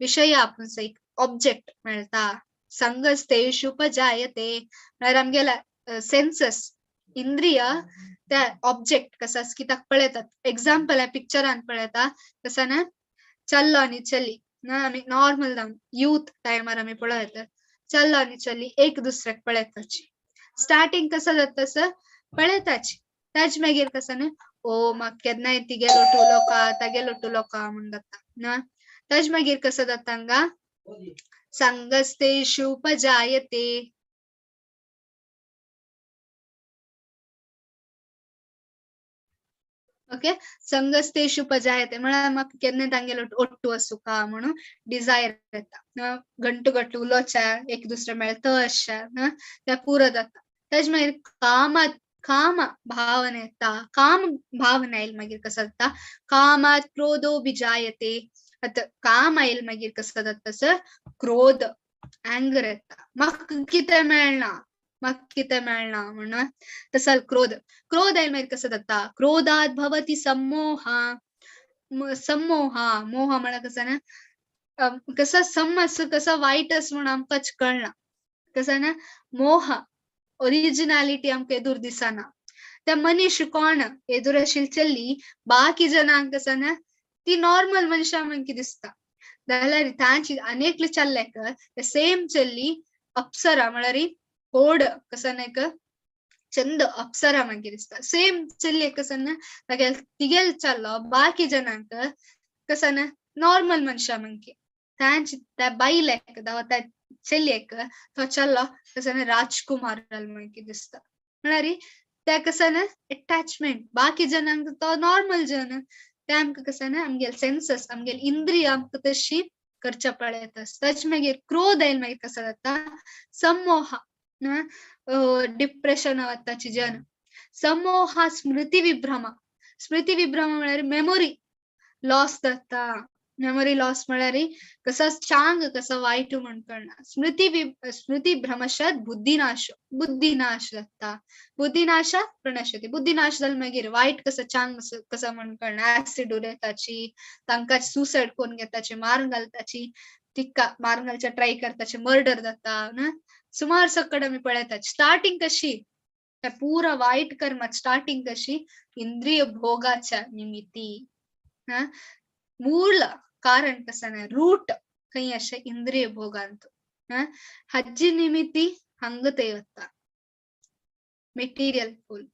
विषया पुंसा एक ऑब्जेक्ट मेळटा. संगस्तेषु उपजायते म्हळ्यार आमगेल्या सेन्सस इंद्रिय त्या ऑब्जेक्ट कसो आसा की ताका पळयतात. एग्जाम्पल पिक्चरान पळयता कसं ना, चल्लो आनी चली ना, आमी नॉर्मल यूथ टायमार आमी पळयतात, चल्लो आनी चली एक दुसऱ्याक पळयताची. स्टार्टींग कसं जाता तसं पळयताची, ताज मागीर कसं न्हू, ओ म्हाका केन्नाय तिगेलो उलोवका तागेलो उलोवका म्हूण जाता ना. ताज मागीर कसं जाता हांगा, संगस्तेषु उपजायते. ओके, संगस्तेषु उपजायते म्हळ्यार म्हाका केन्ना तांगेलो ओट्टू आसूका म्हणून डिजायर येता, गंटू गट्टू उलोवच्या एक दुसरे मेळता अशें त्या पुरो जाता. ताज मागीर कामात काम भावना येता, काम भावना येयल मागीर कसं जाता, कामात क्रोधो बिजायते. आतां काम आयल मागीर कसं जाता सर, क्रोध अँगर येता, म्हाका कितें मेळना म्हाका कितें मेळना म्हणून तसो क्रोध. क्रोध आयल मागीर कसं जाता, क्रोधात भवती सम्मोहा. सम्मोहा मोह म्हळ्यार कसं ना, कसं सम आसा कसं वायट आसा म्हूण आमकांच कळना. कसं ना, मोह ओरिजिनॅलिटी आमकां एदूर दिसना. त्या मनीस कोण एदूर आशिल्ली चली बाकी जणांक कसं ना ती नॉर्मल मनशां म्हणकी दिसता, जाल्यार तांची अनेकले चल्लेक सेम चली अप्सरा म्हळ्यार होड कसं ना एक चंद अप्सरा मागीर दिसता. सेम चली कसं ना तागेल तिगेल चल्लो बाकी जणांक कसं ना नॉर्मल मनशां म्हणकी, तांची त्या बायलेक त्या चलयेक तो चल्लो कसं ना राजकुमार म्हणकी दिसता. म्हळ्यार त्या कसं ना अटॅचमेंट, बाकी जणांक तो नॉर्मल जण, ते आमकां कसं ना आमगेले सेन्सस आमगेले इंद्रिय आमकां तशी करच्या पळयता. ताचे मागीर क्रोध आयल मागीर कसो जाता, सम्मोहा डिप्रेशन वताची जन. सम्मोहा स्मृती विभ्रमा. स्मृती विभ्रमा म्हळ्यार मेमोरी लॉस जाता. मेमोरी लॉस म्हळ्यार कसो चांग कसो वायट म्हूण कळना. स्मृती भ्रमशात बुद्धिनाश, बुद्धिनाश जाता. बुद्धिनाशात प्रणश्यती. बुद्धिनाश जाल मागीर वायट कसो चांग कसो म्हूण कळना, ऍसिड उडयताची, तांकां सुसायड करून घेताची, मारून घालताची, तिका मारून घालच्या ट्राय करताची, मर्डर जाता ना. सुमार सकड आमी पळयतात. स्टार्टिंग कशी पुरा वायट कर्मात स्टार्टिंग कशी इंद्रिय भोगाच्या निमित्ती. मूळ कारण कसं ना, रूट खंय अशें इंद्रिय भोगांत हाजी निमित्ती हांगा ते वता मेटीरियल फुल.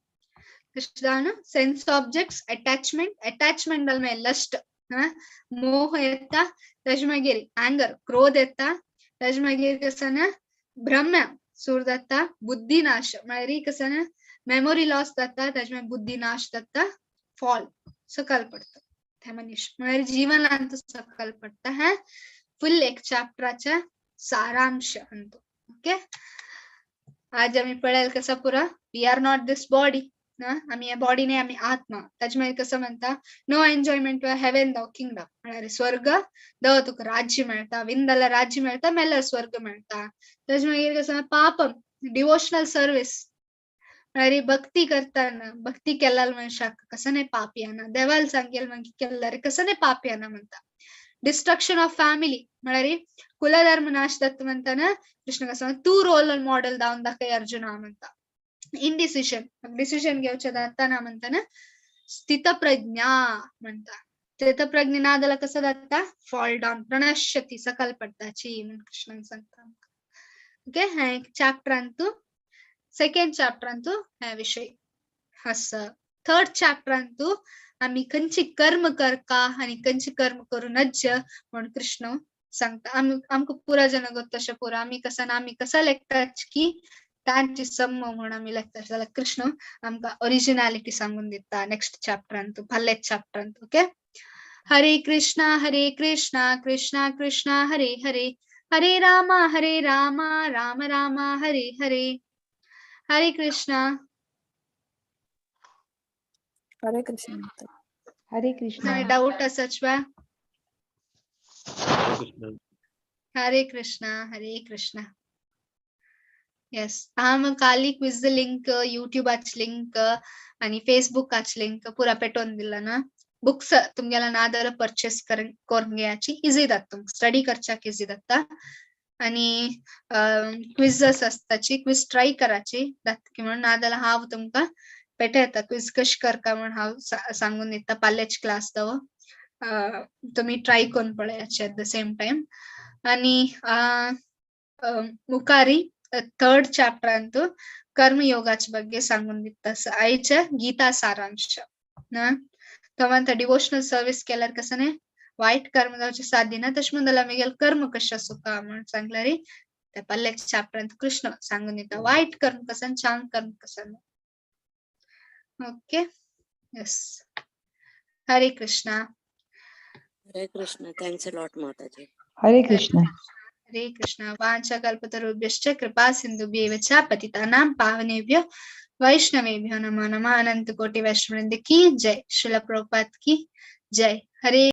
सेन्स ऑब्जेक्ट्स अटॅचमेंट, अटॅचमेंट जाल मागीर लस्ट मोह येता, ताजे मागीर अँगर क्रोध येता, ताजे मागीर कसं ना भ्रम सूर जाता, बुद्धिनाश म्हळ्यार कसं ना मेमोरी लॉस जाता, ताजे मागीर बुद्धिनाश जाता, फॉल सकल पडटा त्या मनीस म्हळ्यार जीवनांत सकल पडटा. हा फुल एक चॅप्टराचा सारांश अंतो. ओके, आज आमी पळयल कसं पुरा we are not this body ना, आमी बॉडी न्ही आमी आत्मा. ताजे मागीर कसं म्हणटा, no enjoyment heaven the kingdom म्हळ्यार स्वर्ग the तुका राज्य मेळटा, विंदाला राज्य मेळटा, मेल्यार स्वर्ग मेळटा. ताजे मागीर कसं पापम डिवोशनल सर्वीस म्हळ्यार भक्ती करताना भक्ती केल्याल मनशाक कसं नाही पाप येना, देवाल सांगेल मागीर केल्यार कसं नाही पाप येना म्हणटा. डिस्ट्रक्शन ऑफ फॅमिली म्हळ्यार कुलधर्म नाश जाता म्हणटाना कृष्ण कसं तूं रोल मॉडेल दावन दाखय अर्जुना म्हणटा. इनडिसिजन, डिसिजन घेवचें जाता ना म्हणताना स्थितप्रज्ञा म्हणता. स्थितप्रज्ञ ना जाल्यार कसो जाता, फॉल डावन, प्रणश्यती, सकल पडटाची म्हण कृष्णान सांगता. ओके, हें एक चॅप्टरांतू, सेकंड चॅप्टरांतू हे विशय आसा. थर्ड चॅप्टरांतू आमी खंयची कर्म करका आनी खंयची कर्म करूं नज्ज म्हण कृष्ण सांगता. आमी आमकां पुरा जन तशें पुरा आमी कसा ना आमी कसा लेखतात की तांची सम्म म्हण आमी लेखतात, जाल्यार कृष्ण आमकां ओरिजिनॅलिटी सांगून दिता नेक्स्ट चॅप्टरांतू, फाल्याच चॅप्टरांतू. ओके, हरे कृष्णा हरे कृष्णा कृष्णा कृष्णा हरे हरे, हरे रामा हरे रामा राम रामा हरे हरे. हरे कृष्णा. हरे कृष्ण. हरे कृष्ण. डाऊट असाच वा? हरे कृष्ण. हरे कृष्णा हरे कृष्णा. येस, हांव काली क्विज लिंक, युट्यूबाची लिंक आणि फेसबुकाची लिंक पुरा पेटोवन दिला ना. बुक्स तुमगेला ना जाल्यार परचेस करून घेयाची, इजी जाता तुमकां, स्टडी करच्याक इजी जाता. आणि क्विझस आसताची, क्विज ट्राय कराची जातकी म्हणून, ना जाल्यार हांव तुमकां पेटयता क्विज कशी करका म्हण हांव सांगून दिता पाल्याच क्लास तो, तुमी ट्राय करून पळयाचे एट the same time. आणि मुखारी थर्ड चॅप्टरांतू कर्मयोगाच्या ಬಗ್ಗೆ सांगून दिता. आयच्या गीता सारांश ना, तो म्हणता डिवोशनल सर्विस केल्यार कसं न्ही वाईट कर्म जावचे साध्य ना, तशें म्हणून आमगेले कर्म कशें सुका म्हण सांगल्यार त्या पल्ल्याच्या चॅप्टरांत कृष्ण सांगून दिता वाईट कर्म कसं चांग कर्म कसं. Okay, yes, Hare Krishna. Hare Krishna. Thanks a lot Mataji. Hare Krishna. Hare Krishna. वाञ्छा कल्पतरुभ्यश्च कृपा सिन्धुभ्येव च पतितानां पावनेभ्यो वैष्णवेभ्यो नमो नमः. अनंत कोटि वैष्णववृंद की जय, श्रील प्रभुपाद की जय. हरे